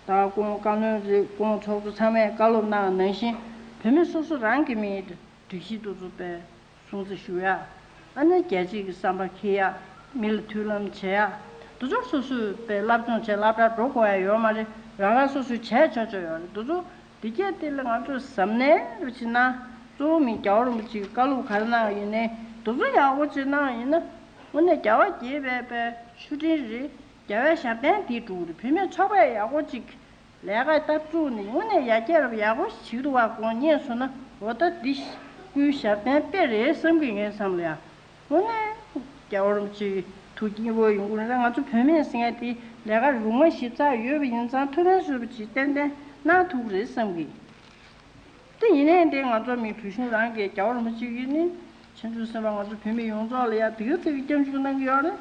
ད་སྐུ་ངོ་བཀའ་བློན་རེད། སྐུ་ངོ་ཚོགས་གཙོ་ཚང་མས་བཀའ་སློབ་གནང་བ་ནང་བཞིན་བུད་མེད་སོ་སོ་རང་གི་མིང་སྒྲིག་གཞི་དེ་ཚོ་དཔེ་སྲུང་བརྩི་ཞུ་ཡ། ཨ་ནི་རྒྱལ་གཅེས་ཀྱི་བསམ་པ་འཁྱེར་ཡ། མི་ལ་མཐུན་ལམ་བྱེད་ཡ། དེ་ཚོ་སོ་སོས་དཔེ་སློབ་སྦྱོང་བྱས་སློབ་གྲྭར་འགྲོ་དགོས་ཡ་ཡོད་མ་རེད། རང་རང་སོ་སོས་བྱས་ཆོག་ཆོག་ཡོད་རེད། དེ་ཚོ་དེ་སྐད་དེ་ལ་ང་ཚོས་གཟབ་ནན་རུ་བྱེད་ན། གཙོ་བོ་མི་རྒྱལ་བ་རིན་པོ་ཆེ་གི་བཀའ་སློབ་ག་རེ་གནང་བ་ཡིན་ནའི་དེ་ཚོ་ཡག་པོ་ཅིག་གནང་བ་ཡིན་ན། དངོས་གནས་རྒྱལ་བ་དགྱེས་པའི་དཔེ་མཆོད་སྤྲིན་རེད། རྒྱལ་བའི་ཞབས་བརྟན་དེ་འགྲུབ་རེད། བུད་མེད་ཚོགས་པས་ཡག་པོ་ཅིག་ལས་ཀ་ད་བཙུགས་ནས་དངོས་གནས་ཡར་རྒྱས་རབ་ཡག་པོ་ཞིག་འདུག་བ། དགོངས་རྙེད་སོང་ན་འོ་ད་འདི་སྐུའི་ཞབས་བརྟན་དཔེ་རེད་བསམ་གི་ངའི་བསམ་ལ་ཡ། དངོས་གནས་རྒྱལ་བ་རིན་པོ་ཆེའི་ཐུགས་དཀྱིལ་འཁོར་ཡོང་གི་རེད། ང་ཚོ་བུད་མེད་ཟེར་མཁན་དེ་ལས་ཀ་རུ་མ་ཞིབ་ཚགས་ཡོད་པ་ཡིན་ཙང་ཐུགས་ཕན་གསོས་པ་ཅིག་ཏན་ཏན་གནང་ཐུབ་ཀྱི་རེད་བསམ་གི། དེ་ཡིན་ནའི་དེ་ང་ཚོ་མི་བོད་གཞུང་རང་གི་རྒྱལ་བ་རིན་པོ་ཆེ་ཡིན་ནི་ཕྱིན་དྲུག་སེམས་དཔའ་ང་ཚོ་བོད་མི་ཡོངས་རྫོགས་ལ་ཡ་དེ་ག་ཚོད་ཀྱི་སྐྱབས་འཇུག་གནང་གི་ཡོད་རེད།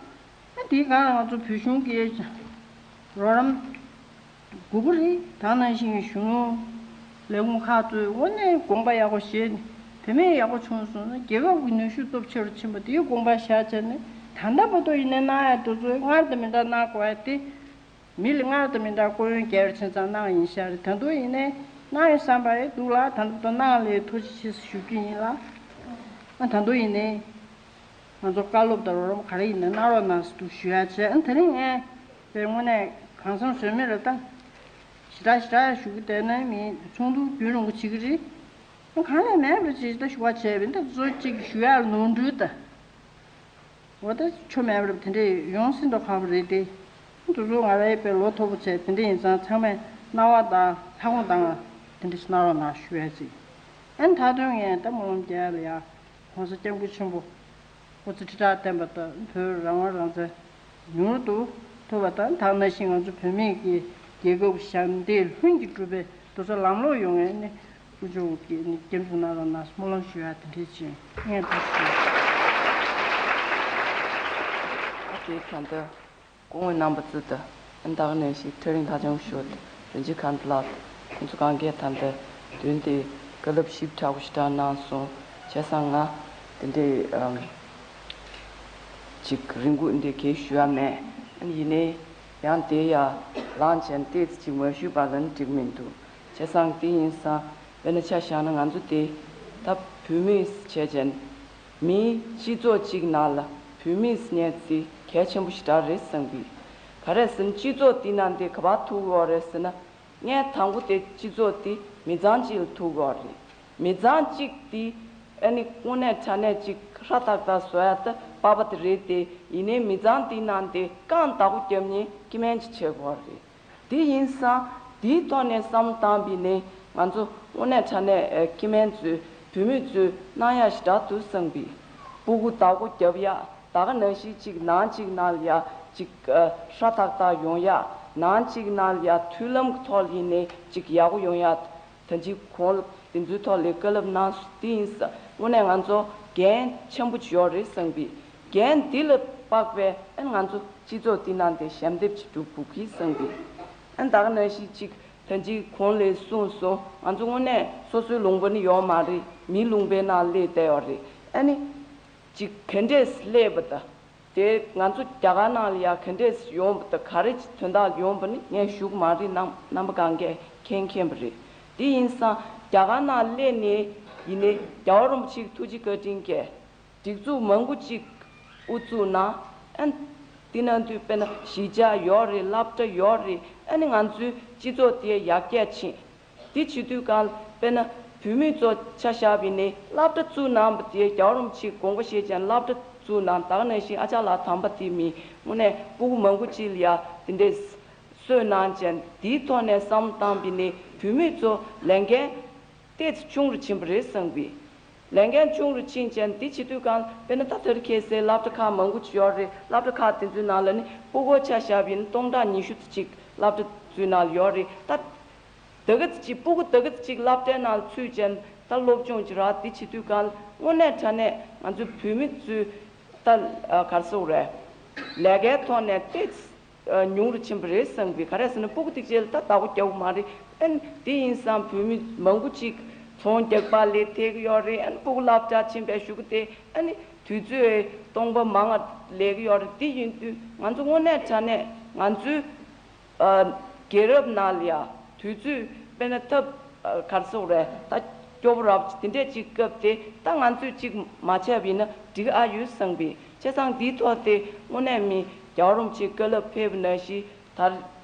ཨ་དེའི་སྒང་ལ་ང་ཚོ་བོད་གཞུང་གི་རོགས་རམ་དགོས་ཀྱི་རེད། ད་ནང་བཞིན་གཞོན་ནུ་ལས་ཁུངས་ཁག་ཚོས་དངོས་གནས་དགོངས་པ་ཡག་པོ་བཞེས་ནས་བུད་མེད་ཡག་པོ་བྱུང་སོང་ན་རྒྱལ་ཁབ་ཀྱི་ནུས་ཤུགས་སྟོབས་ཆེ་རུ་ཕྱིན་པ་དེའི་དགོངས་པ་བཞག་བྱས་ནས་ད་ལྟ་བར་དུ་ཡིན་ནའི་གནང་ཡ་དེ་ཚོ་སྔར་དང་མི་འདྲ་གནང་དགོས་ཡ་དེ། མི་ལ་སྔར་དང་མི་འདྲ་སྐུ་ཡོན་རྒྱས་པ་ཕྱིན་ཙང་གནང་ཡིན་ཤག་རེད། ད་དུང་ཡིན་ནའི་གནང་ཡོད་བསམ་པ་རེད་འདུག་ལ། ད་ལྟ་གནང་ལས་ཐུགས་རྗེ་ཆེ་ཞུ་རྒྱུ་ཡིན་ལ། ཨ་ད་དུང་ཡིན་ནའི་ང་ཚོ་བཀའ་སློབ་དང་རོགས་རམ་ག་རེ་ཡིན་ནའི་གནང་རོགས་གནང་ཟེར་འདུག་ཞུ་ཡ་བྱས། ཨ་དེ་རིང་ངས་དཔེ་དངོས་གནས་གང་བསམ་ཟོལ་མེད་རེད་ད། ཞེ་དྲག་ཞེ་དྲག་ཞུ་གི་བསྡད་ན་མི་ཚོགས་འདུ་རྒྱུན་རིང་པོ་བྱེད་ཀྱི་རེད། ཨ་གང་ལས་མེད་པ་ཅིག་ད་ཞུ་བ་བྱས་པས་ད་གཙོ་གཅིག་ཞུ་ཡ་ནོར་འཁྲུལ་ད། འོ་ད་ཆོ་མེད་པར་དེ་འདྲས་ཡོང་སྲིད་མདོག་ཁ་པོ་རེད་དེ། འདུག་ཚོ་ང་རའི་དཔེ་ལོ་མཐོ་པོ་བྱས་དེ་འདྲས་ཡིན་ཙང་ཚང་མས་གནང་བ་དང་ལྷ་ཁོང་དང་དེ་འདྲས་གནང་རོགས་གནང་ཞུ་ཡ་ཅིག་ཨ་ནི་ད་དུང་ངས་ད་སྨོན་ལམ་རྒྱག་ཡ་ལ་ཡ། ༸གོང་ས་༸སྐྱབས་མགོན་ཆེན་པོ་སྐུ་ཚེ་ཁྲི་ཕྲག་བརྟན་པ་དང་བོད་རང་དབང་རང་བཙན་མྱུར་དུ་ཐོབ་པ་དང་ད་ག་ནང་བཞིན་ང་ཚོ་བོད་མི་གི་རྒྱལ་ཁབ་ཞབས་འདེགས་ལྷུན་གྱིས་གྲུབ་པའི་དེ་ཚོ་ལམ་ལྷོང་ཡོང་ངེས་ནི། དཀོན་མཆོག་གིས་ནི་སྐྱབས་འཇུག་གནང་རོགས་གནང་སྨོན་ལམ་ཞུ་ཡ་དེ་འདྲས་ཅིག་ངས་འདུག་ཞུ། ཨ་དེ་ད་ལྟ་སྐུ་ངོ་རྣམ་པ་ཚོ་དང་ཨ་ད་ག་ནང་བཞིན་ཐག་རིང་ཐག་ཆོད་ཞུ་རིན་ཆེན་མཁན་ལགས་ཁོང་ཚོ་གང་གས་ད་ལྟ་དོན་དེ་བཀའ་སློབ་ཞིབ་ཕྲ་བོ་ཞིག་དྲངས་གནང་སོང་བྱས་ཙང་ང་དེ་འདྲས་ཨམ་ཅིག་རིང་པོ་འདི་གས་ཞུ་ཡ་མེད། ཨ་ནི་ཡིན་ནའི་ཡང་དེ་ཡ་ལངས་བྱས་ཏོག་ཙམ་ཅིག་མ་ཞུས་པ་ལ་ནི་འགྲིག་མི་འདུག་བྱས་ཙང་དེ་ཡིན་ཙང་དཔེར་ན་ཆ་བཞག་ན་ང་ཚོ་དེ་ད་བོད་མི་བྱས་ཙང་མིའི་སྤྱི་ཚོགས་གཅིག་ནང་ལ་བོད་མི་ཟེར་མཁན་དེ་གལ་ཆེན་པོ་ཞེ་དྲག་རེད་བསམ་གི། ག་རེ་ཟེར་ན་སྤྱི་ཚོགས་དེ་ནང་དེ་ག་པར་ཐུག་ཡོད་རེད་ཟེར་ན། ངས་དང་པོ་དེ་སྤྱི་ཚོགས་དེ་མི་ཚང་གཅིག་ལ་ཐུག་ཡོད་རེད། མི་ཚང་གཅིག་དེ་ཨ་ནི་དངོས་གནས་དྲང་གནས་ཅིག་ཧྲ་ཐག་ཐག་བཟོ་ཡ་དེ་དཔའ་བ་དེ་རེད་དེ། ཡིན་ནའི་མི་ཚང་དེའི་ནང་དེ་རྐང་བདག་པོ་རྒྱབ་མཁན་སྐྱེ་དམན་ཅིག་བྱེད་དགོས་རེད། དེ་ཡིན་ཙང་དེའི་ཐོག་ནས་བསམ་བློ་བཏང་བ་ཡིན་ན་ང་ཚོ་དངོས་གནས་དྲང་གནས་ཨ་སྐྱེ་དམན་ཚོས་བུད་མེད་ཚོས་གནང་ཡ་ཞེ་དྲག་འདུག་བསམ་གི། སྤུ་གུ་བདག་པོ་རྒྱབ་ཡ། ད་ག་ནང་བཞིན་ཅིག་ནང་གཅིག་ནང་ལ་ཡ་ཅིག་ཨ་ཧྲ་ཐག་ཐག་ཡོང་ཡ། ནང་གཅིག་ནང་ལ་ཡ་མཐུན་ལམ་གྱི་ཐོག་ལ་ཡིན་ནའི་ཅིག་ཡག་པོ་ཡོང་ཡ། ད་ཅིག་གོང་ལ་དེ་ཚོའི་ཐོག་ལ་བཀའ་སློབ་གནང་སོང་། དེ་ཡིན་ཙང་དངོས་གནས་ང་ཚོ་འགན་ཆེན་པོ་ཅིག་ཡོད་རེད་བསམ་གི། འགན་འདི་ལ་དཔག་པའི་ཨ་ང་ཚོ་སྤྱི་ཚོགས་འདི་ནང་དེ་ཞབས་འདེགས་ཅིག་སྒྲུབ་དགོས་གི་བསམ་གི། ཨ་ད་ག་ནང་བཞིན་ཅིག་ད་ཅིག་གོང་ལ་གསུངས་སོང་། ང་ཚོ་དངོས་གནས་སོ་སོའི་ལུང་པ་ནི་ཡོད་མ་རེད། མིའི་ལུང་པའི་ནང་སླེབས་བསྡད་ཡོད་རེད། ཨ་ནི། ཅིག་ག་འདྲས་སླེབས་པ་དང་། དེ་ང་ཚོ་རྒྱ་གར་ནང་ལ་ཡ་ག་འདྲས་ཡོང་བ་དང་ག་རེ་དོན་དག་ཡོང་བ་ནི་ངས་ཞུ་གི་མ་རེད། རྣམ་རྣམ་པ་གང་གས་མཁྱེན་མཁྱེན་པ་རེད། དེ་ཡིན་ཙང་། རྒྱ་གར་ནང་སླེབས་ནས་ཡིན་ནའི་རྒྱལ་བ་རིན་པོ་ཆེའི་ཐུགས་རྗེ་བཀའ་དྲིན་གྱིས་སྒྲིག་འཛུགས་མང་པོ་ཅིག་དབུ་བཙུགས་གནང་། ཨན། དེ་ནང་དུ་དཔེར་ན་གཞིས་ཆགས་ཡོད་རེད། སློབ་གྲྭ་ཡོད་རེད། ཨ་ནི་ང་ཚོའི་སྤྱི་ཚོགས་དེ་ཡར་རྒྱས་ཕྱིན། དེ་བྱེད་དུས་གང་དཔེར་ན་བུད་མེད་ཚོ་ཆ་བཞག་པ་ཡིན་ནའི་སློབ་གྲྭ་བཙུགས་གནང་བ་དེ་རྒྱལ་བ་རིན་པོ་ཆེའི་དགོངས་པ་བཞེས་ཅན་སློབ་གྲྭ་བཙུགས་གནང་། ད་ག་ནང་བཞིན་ཨ་ཅག་ལགས་དམ་པ་དེ་མིན་དངོས་གནས་སྤུ་གུ་མང་པོ་ཅིག་ལ་ཡ་དེ་འདྲའི་གསོས་གནང་ཅན། དེའི་ཐོག་ནས་བསམ་བློ་བཏང་པ་ཡིན་ནའི་བུད་མེད་ཚོ་ལས་འགན་ཏོག་ཙམ་ཆུང་རུ་ཕྱིན་པ་རེད་བསམ་གི། ལས་འགན་ཆུང་རུ་ཕྱིན་ཅན་དེ་བྱེད་དུས་གང་དཔེར་ན་ད་དེ་རིང་ཁ་སང་སློབ་གྲྭ་ཁག་མང་པོ་ཅིག་ཡོད་རེད། སློབ་གྲྭ་ཁག་དེ་ཚོའི་ནང་ལ་ནི་སྤུ་གུ་ཆ་བཞག་པ་ཡིན་ན་སྟོང་ཕྲག་ཉི་ཤུ་ཙམ་ཅིག་སློབ་གྲྭ་ཚོའི་ནང་ལ་ཡོད་རེད། ད་དེ་ག་ཙམ་ཅིག་སྤུ་གུ་དེ་ག་ཙམ་ཅིག་སློབ་གྲྭའི་ནང་ཚུད་ཅན་ད་སློབ་སྦྱོང་ཅིག་རག་དེ་བྱེད་དུས་གང་དངོས་གནས་དྲང་གནས་ང་ཚོའི་བུད་མེད་ཚོའི་ད་ག་རེ་ཟེར་དགོས་རེད། ལས་ཀའི་ཐོག་ནས་ཏོག་ཙམ་ཉུང་རུ་ཕྱིན་པ་རེད་བསམ་གི། ག་རེ་ཟེར་ན་སྤུ་གུ་ཐིག་ཅེ་ལ་ད་བདག་པོ་རྒྱག་གི་མ་རེད། ཨན། དེ་ཡིན་ཙང་བུད་མེད་མང་པོ་ཅིག་ཚོང་རྒྱག་པ་ལས་ཐེག་གི་ཡོད་རེད། ཨན། སྤུ་གུ་སློབ་གྲྭ་ཕྱིན་པའི་གཞུག་གུ་དེ་ཨ་ནི་དུས་ཚོད་སྟོང་པ་མང་ང་ལས་ཀྱི་ཡོད་རེད། དེ་ཡིན་དུས་ང་ཚོ་དངོས་གནས་དྲང་གནས་ང་ཚོའི་ཨ་རྒྱལ་རབས་ནང་ལ་ཡ་དུས་ཚོད་དཔེར་ན་ཐབས་ཨ་ག་རེ་ཟེར་དགོས་རེད། ད་སྐྱོ་པོ་རབ་དེ་འདྲས་ཅིག་སྐབས་དེ་ད་ང་ཚོས་ཅིག་མ་བྱས་པ་ཡིན་ན་འགྲིག་ཨ་ཡོད་བསམ་པའི་བྱས་ཙང་དེའི་ཐོག་དེ་དངོས་གནས་མི་རྒྱལ་བ་རིན་པོ་ཆེའི་བཀའ་སློབ་ཕེབས་པ་ནང་བཞིན་ད་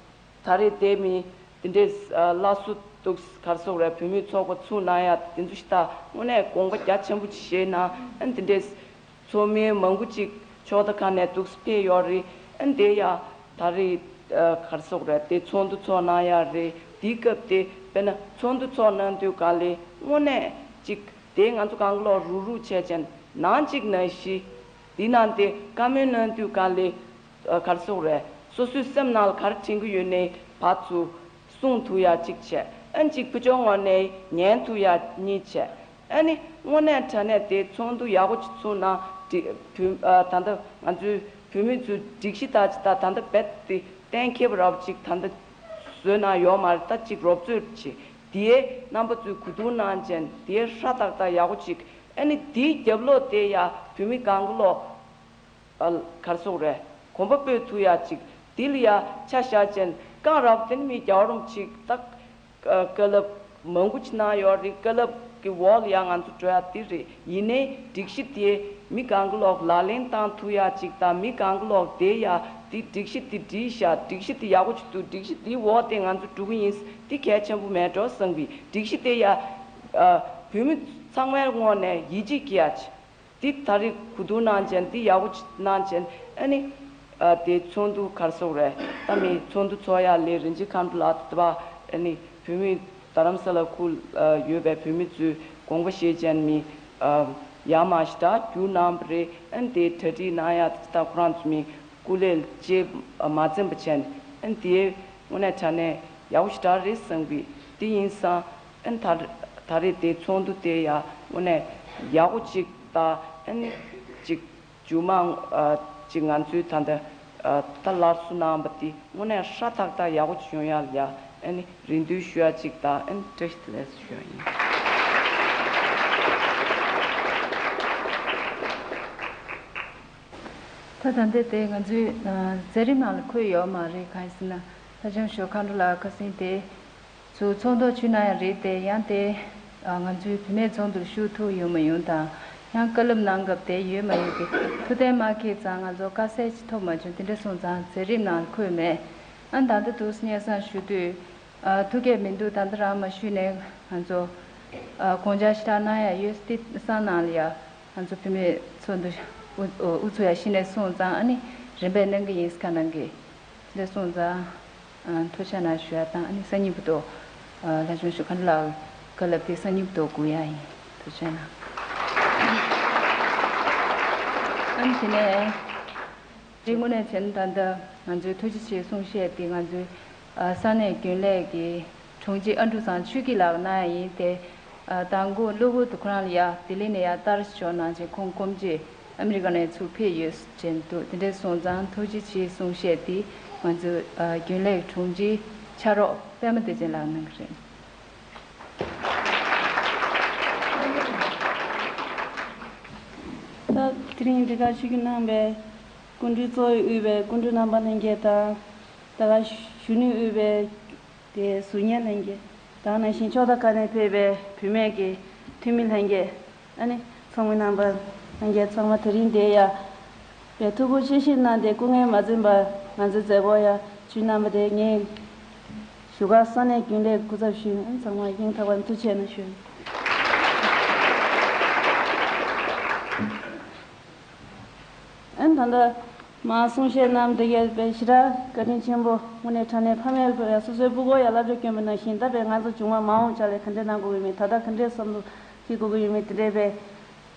ད་རེས་དེ་མི་དེ་འདྲས་ཨ་སླར་གསོ་འདུག་ག་རེ་ཟེར་དགོས་རེད། བུད་མེད་ཚོགས་པ་ཚུགས་གནང་ཡ་དེ་ཚོ་ཞིག་ད་དངོས་གནས་དགོངས་པ་རྒྱ་ཆེན་པོ་ཅིག་བཞེས་གནང་། ཨ་ནི་དེ་འདྲས་ཚོགས་མི་མང་པོ་ཅིག་ཕྱོགས་མཐའ་ཁག་ནས་འདུག་སེ་ཕེབས་ཡོད་རེད། ཨ་ནི་དེ་ཡ་ད་རེས་ཨ་ག་རེ་ཟེར་དགོས་རེད། དེ་ཚོགས་འདུ་ཚོགས་གནང་ཡ་རེད། དེའི་སྐབས་དེ་དཔེར་ན་ཚོགས་འདུ་ཚོགས་གནང་དུས་ག་ལེ་དངོས་གནས་ཅིག་དེ་ང་ཚོ་གང་ག་ལོག་རུག་རུག་བྱས་ཅན་ནང་ཅིག་ནང་བཞི་དེ་ནང་དེ་བཀའ་མོལ་གནང་དུས་ག་ལེ་ཨ་ག་རེ་ཟེར་དགོས་རེད། སོ་སོའི་སེམས་ནང་ལ་ག་རེ་དྲན་གྱི་ཡོད་ནའི་ཕར་ཚུར་གསུང་ཐུབ་ཡ་གཅིག་བྱས། ཨ་ནི་གཅིག་ཕུ་ཆོ་ངོ་ནས་ཉན་ཐུབ་ཡ་གཉིས་བྱས། ཨ་ནི་དངོས་གནས་དྲང་གནས་དེ་ཚོགས་འདུ་ཡག་པོ་ཅིག་ཚུགས་ན་དེ་བུ་ཨ་ད་ལྟ་ང་ཚོའི་བུད་མེད་ཚོའི་སྒྲིག་གཞི་ལྟར་ཅིག་ད་ད་ལྟ་རྦད་དེ་གཏན་འཁེལ་བ་རབ་ཅིག་ད་ལྟ་བཟོས་གནང་ཡོད་མ་རེད། ད་ཅིག་རོབ་ཚོད་ཅིག་དེའི་རྣམ་པ་ཚོས་གོ་བསྡུར་གནང་ཅན་དེའི་ཧྲ་ཏག་ཏག་ཡག་པོ་ཅིག་ཨ་ནི་དེའི་རྒྱབ་ལོགས་དེ་ཡ་བུད་མེད་གང་ག་ལོག་ཨ་ག་རེ་ཟེར་དགོས་རེད། གོམ་པ་སྤོས་ཐུབ་ཡ་ཅིག་དེ་ལ་ཡ་ཆ་བཞག་ཅན་རྐང་རབ་དེ་ནི་མི་རྒྱལ་བ་རིན་པོ་ཆེས་ད་བཀའ་སློབ་མང་པོ་ཅིག་གནང་ཡོད་རེད། བཀའ་སློབ་ཀྱི་འོག་ལ་ཡ་ང་ཚོ་འགྲོ་ཡ་དེ་རེད། ཡིན་ནའི་སྒྲིག་གཞི་དེ་མི་གང་ག་ལོག་ལག་ལེན་བསྟར་ཐུབ་ཡ་ཅིག་དང་མི་གང་ག་ལོག་དེ་ཡ་དེ་སྒྲིག་གཞི་དེ་འགྲིག་ཤག་སྒྲིག་གཞི་དེ་ཡག་པོ་ཅིག་འདུག་སྒྲིག་གཞི་དེའི་འོག་དེ་ང་ཚོ་འགྲོ་གི་ཡིན། དེ་གལ་ཆེན་པོ་མེད་འགྲོ་བསམ་གི། སྒྲིག་གཞི་དེ་ཡ་ཨ་བུད་མེད་ཚང་མའི་ངོས་ནས་ཡིད་ཆེས་སྐྱེ་ཡ་ཅིག་དེ་ད་རེས་གོ་བསྡུར་གནང་བྱས་འདི་ཡག་པོ་ཅིག་གནང་བྱས་ཨ་ནི་ཨ་དེ་ཚོགས་འདུ་ག་རེ་ཟེར་དགོས་རེད། ད་མི་ཚོགས་འདུ་ཚོགས་ཡག་ལས་རིན་ཆེན་མཁའ་འགྲོ་ལགས་དེ་བ་ཨ་ནི་བུད་མེད་རྡ་རམ་ས་ལ་ཁུལ་ཨ་ཡོད་པའི་བུད་མེད་ཚོས་དགོངས་པ་བཞེས་བྱས་མི་ཨ་ཡག་མ་ཞེ་དྲག་བསྒྱུར་གནང་བ་རེད། ཨ་ནི་དེ་གྲ་སྒྲིག་གནང་ཡག་དེ་ད་ཁོ་རང་ཚོ་མི་སྐུ་ལས་བཅས་མ་འཛེམས་པ་བྱས་ཨ་ནི་དེ་དངོས་གནས་དྲང་གནས་ཡག་པོ་ཞེ་དྲག་རེད་བསམ་གི། དེ་ཡིན་ཙང་ཨ་ནི་ད་ད་རེས་དེ་ཚོགས་འདུ་དེ་ཡ་དངོས་གནས་ཡག་པོ་ཅིག་དང་ཨ་ནི་ཅིག་མཇུག་མ་ཨ་ཅིག་ང་ཚོའི་ད་ལྟ་ཨ་ད་སླར་གསོ་གནང་བ་དེ་དངོས་གནས་ཧྲ་ཐག་ཐག་ཡག་པོ་ཅིག་ཡོང་ཡ་ལ་ཡ་ཨ་ནི་རེ་འདུན་ཞུ་ཡ་ཅིག་དང་ཨ་ནི་བཀྲ་ཤིས་བདེ་ལེགས་ཞུ་ཡ་ཡིན། ད་ད་ལྟ་དེ་ང་ཚོའི་ཨ་མཛད་རིམ་ནང་ལ་འཁོད་ཡོད་མ་རེད། གང་ཡིན་ཟེར་ན་ལྷ་ལྕམ་ཞོ་མཁའ་འགྲོ་ལགས་ཁ་སང་དེ་ཚོ་ཚོགས་འདུར་ཞུགས་གནང་ཡ་རེད་དེ། ཡང་དེ་ཨ་ང་ཚོའི་བུད་མེད་ཚོགས་འདུར་ཞུགས་ཐུབ་ཡོད་མ་ཡོད་དང་ཡང་བཀའ་སློབ་གནང་སྐབས་དེ་ཡོད་མ་ཡོད་ཀྱི་ཐུགས་གཏན་མ་འཁེལ་ཙང་ང་ཚོ་དཀའ་སེལ་ཅིག་ཐོབ་མ་བྱུང་། དེ་འདྲ་སོང་ཙང་མཛད་རིམ་ནང་ལ་འཁོད་མེད། ཨ་ད་ལྟ་འདུག་སྙན་སེང་ཞུ་དུས། ཨ་ཐུགས་བསྐྱེད་མི་འདུག་ད་ལྟ་རང་མ་ཞུས་ནས་ང་ཚོ་ཨ་དགོངས་འཆར་ཞིག་གནང་ཡ་ཡོད་དེ་སང་ནང་ལ་ཡ་ང་ཚོ་བུད་མེད་ཚོགས་འདུ་དབུ་དབུ་ཚུགས་ཡ་གཞི་ནས་སོང་ཙང་ཨ་ནི་རིམ་པས་གནང་གི་ཡིན་ཁ་གནང་གི་དེ་སོང་ཙང་ཨ་ཐུགས་རྗེ་གནང་ཞུ་ཡ་དང་ཨ་ནི་སང་ཉིན་བར་དུ་ཨ་ལྷ་ལྕམ་ཞོ་མཁའ་འགྲོ་ལགས་བཀའ་སློབ་དེ་སང་ཉིན་བར་དུ་སྒུག་ཡ་ཡིན། ཐུགས་རྗེ་གནང་། ཨ་ནི་དེ་ནས། དེ་དངོས་གནས་བྱས་ན་ད་ལྟ་ང་ཚོའི་ཐུགས་རྗེ་ཆེའི་གསུང་བཤད་དེ་ང་ཚོའི་ཨ་ས་གནས་རྒྱུན་ལས་ཀྱི་དྲུང་ཆེ་ཨ་འབྲུག་ཚང་ཆོས་སྐྱིད་ལགས་གནང་ཡ་ཡིན་ཏེ། ཨ་མདང་དགོང་གློ་བུར་དུ་ཁོ་རང་ལ་ཡ་ལྡི་ལི་ནས་ཡ་ལྟ་ར་ཞིག་འབྱོར་གནང་བྱས་ཁོང་སྐུ་མཆེད་ཨ་མི་རི་ཀ་ནས་ཚུར་ཕེབས་ཡོད་ཟེར་འདུག་དེ་འདྲ་སོང་ཙང་ཐུགས་རྗེ་ཆེའི་གསུང་བཤད་དེ་ང་ཚོའི་ཨ་རྒྱུན་ལས་ཀྱི་དྲུང་ཆེ་ཕྱག་རོགས་པད་མ་བདེ་ཆེན་ལགས་གནང་གི་རེད། ད་དེ་རིང་འདི་གར་ཆིབས་བསྒྱུར་གནང་བའི་སྐུ་མགྲོན་གཙོ་བོར་དབུས་པའི་སྐུ་མགྲོན་རྣམ་པ་ལྷན་རྒྱས་དང་། ད་ག་གཞོན་ནུར་དབུས་པའི་དེ་ཟུར་ཉན་ལྷན་རྒྱས། ད་ནང་བཞིན་ཕྱོགས་མཐའ་ཁག་ནས་ཕེབས་པའི་བུད་མེད་ཀྱི་འཐུས་མི་ལྷན་རྒྱས། ཨ་ནི་ཚོགས་མི་རྣམ་པ་ལྷན་རྒྱས་ཚང་མ་དེ་རིང་འདིར་ཡར་བའི་ཐུགས་ཁུར་ཆེ་བཞེས་གནང་སྟེ་སྐུ་ངལ་མ་འཛེམས་པར་ང་ཚོའི་མཛད་སྒོར་ཡར་བྱོན་གནང་བ་དེ་ངས་བཞུགས་སྒར་ས་གནས་རྒྱུན་ལས་སྐུ་ཚབ་ཞུས། ཨ་ནི་ཚང་མ་སྙིང་ཐག་པ་ནས་ཐུགས་རྗེ་ཆེ་གནང་ཞུ། ཨན་ད་ལྟ་མ་གསུང་བཤད་གནང་བ་དེ་གས་དཔེ་ཞེ་དྲག་བཀའ་དྲིན་ཆེན་པོ། དངོས་གནས་དྲང་གནས་ཕ་མས་སོ་སོའི་སྤུ་གུར་ཡང་བསླབ་བྱ་བསྐྱོན་པ་ནང་བཞིན་ད་དཔེ་ང་ཚོ་གཞུང་མ་མ་འོངས་ཆ་ལས་ག་འདྲས་གནང་དགོས་ཀྱི་མིན། ད་ལྟ་ག་འདྲས་བསམ་བློ་བྱེད་དགོས་ཀྱི་ཡོད་མེད་དེ་འདྲས་དཔེ་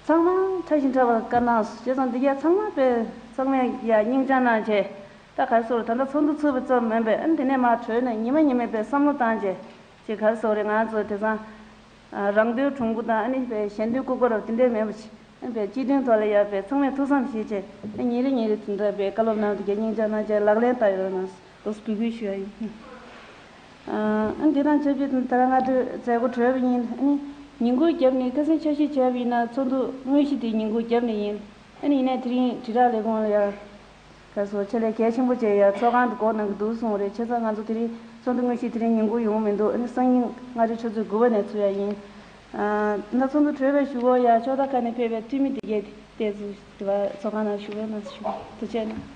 ཚང་མ་ཕྲ་ཞིང་ཕྲ་བར་བཀའ་གནང་སོང་། བྱས་ཙང་འདི་གས་ཚང་མ་དཔེ་ཚང་མས་ཡ་སྙིང་བཅངས་གནང་བྱས། ད་ག་རེ་ཟེར་ད་ལྟ་ཚོགས་འདུ་ཚུགས་པ་ཙམ་མིན་པས། ཨན་དེ་ནས་མར་གྲོལ་ནས་ཉི་མ་ཉི་མའི་དཔེ་བསམ་བློ་བཏང་བྱས། ཅེས་ག་རེ་ཟེར་རེད། ང་ཚོ་དེང་སང་ཨ་རང་དོན་གྲུང་པོ་དང་ཨ་ནི་གཞན་དོན་ལྐུགས་པ་རབ་དེ་འདྲས་མེད་པ་ཞིག་ཨ་ནི་སྤྱི་དོན་ཐོག་ལ་ཡ་དཔེ་ཚང་མས་ཐུགས་བསམ་བཞེས་བྱས། ཨ་ཉིན་རེ་ཉིན་རེ་དེ་འདྲ་དཔེ་བཀའ་སློབ་གནང་དེ་གས་སྙིང་བཅངས་གནང་བྱས་ལག་ལེན་བསྟར་ཡོང་ན་ལོགས་སུ་འབོད་སྐུལ་ཞུ་ཡ་ཡིན། ཨ་ནི་དེ་དང་ཆབས་ཅིག་ད་རང་སྔ་དྲོའི་མཛད་སྒོ་གྲོལ་བ་ཡིན། ཨ་ནི་ཉིན་གུང་བརྒྱབ་ནས་ཁ་སང་འཆར་གཞི་བྱས་པ་ཡིན་ན་ཚོགས་འདུ་དངོས་གཞི་དེ་ཉིན་གུང་བརྒྱབ་ནས་ཡིན། ཨ་ནི་ཡིན་ནའི་དེ་རིང་དྲིལ་བསྒྲགས་ལས་ཁུངས་ལ་ཡ། ག་སོ་ཆེད་ལས་གལ་ཆེན་པོ་བྱས་ཡ་ཚོགས་ཁང་དུ་སྒོ་ནང་གི་འདུག་གསུངས་རེད། བྱས་ཙང་ང་ཚོ་དེ་རིང་ཚོགས་འདུ་དངོས་གཞི་དེ་རིང་ཉིན་གུང་ཡོང་མི་འདུག་ཨ་ནི་སང་ཉིན་སྔ་དྲོ་ཆུ་ཚོད་དགུ་པ་ནས་ཚུགས་ཡ་ཡིན། ཨ་ད་ཚོགས་འདུ་གྲོལ་བའི་གཞུག་གུ་ཡ་ཕྱོགས་མཐའ་ཁག་ནས་ཕེབས་པའི་འཐུས་མི་དེ་གས་དེ་ཚོ་དེ་བ་ཚོགས་ཁང་ནང་བཞུགས་པའི་ནང་བཞུགས། ཐུགས་རྗེ་གནང་།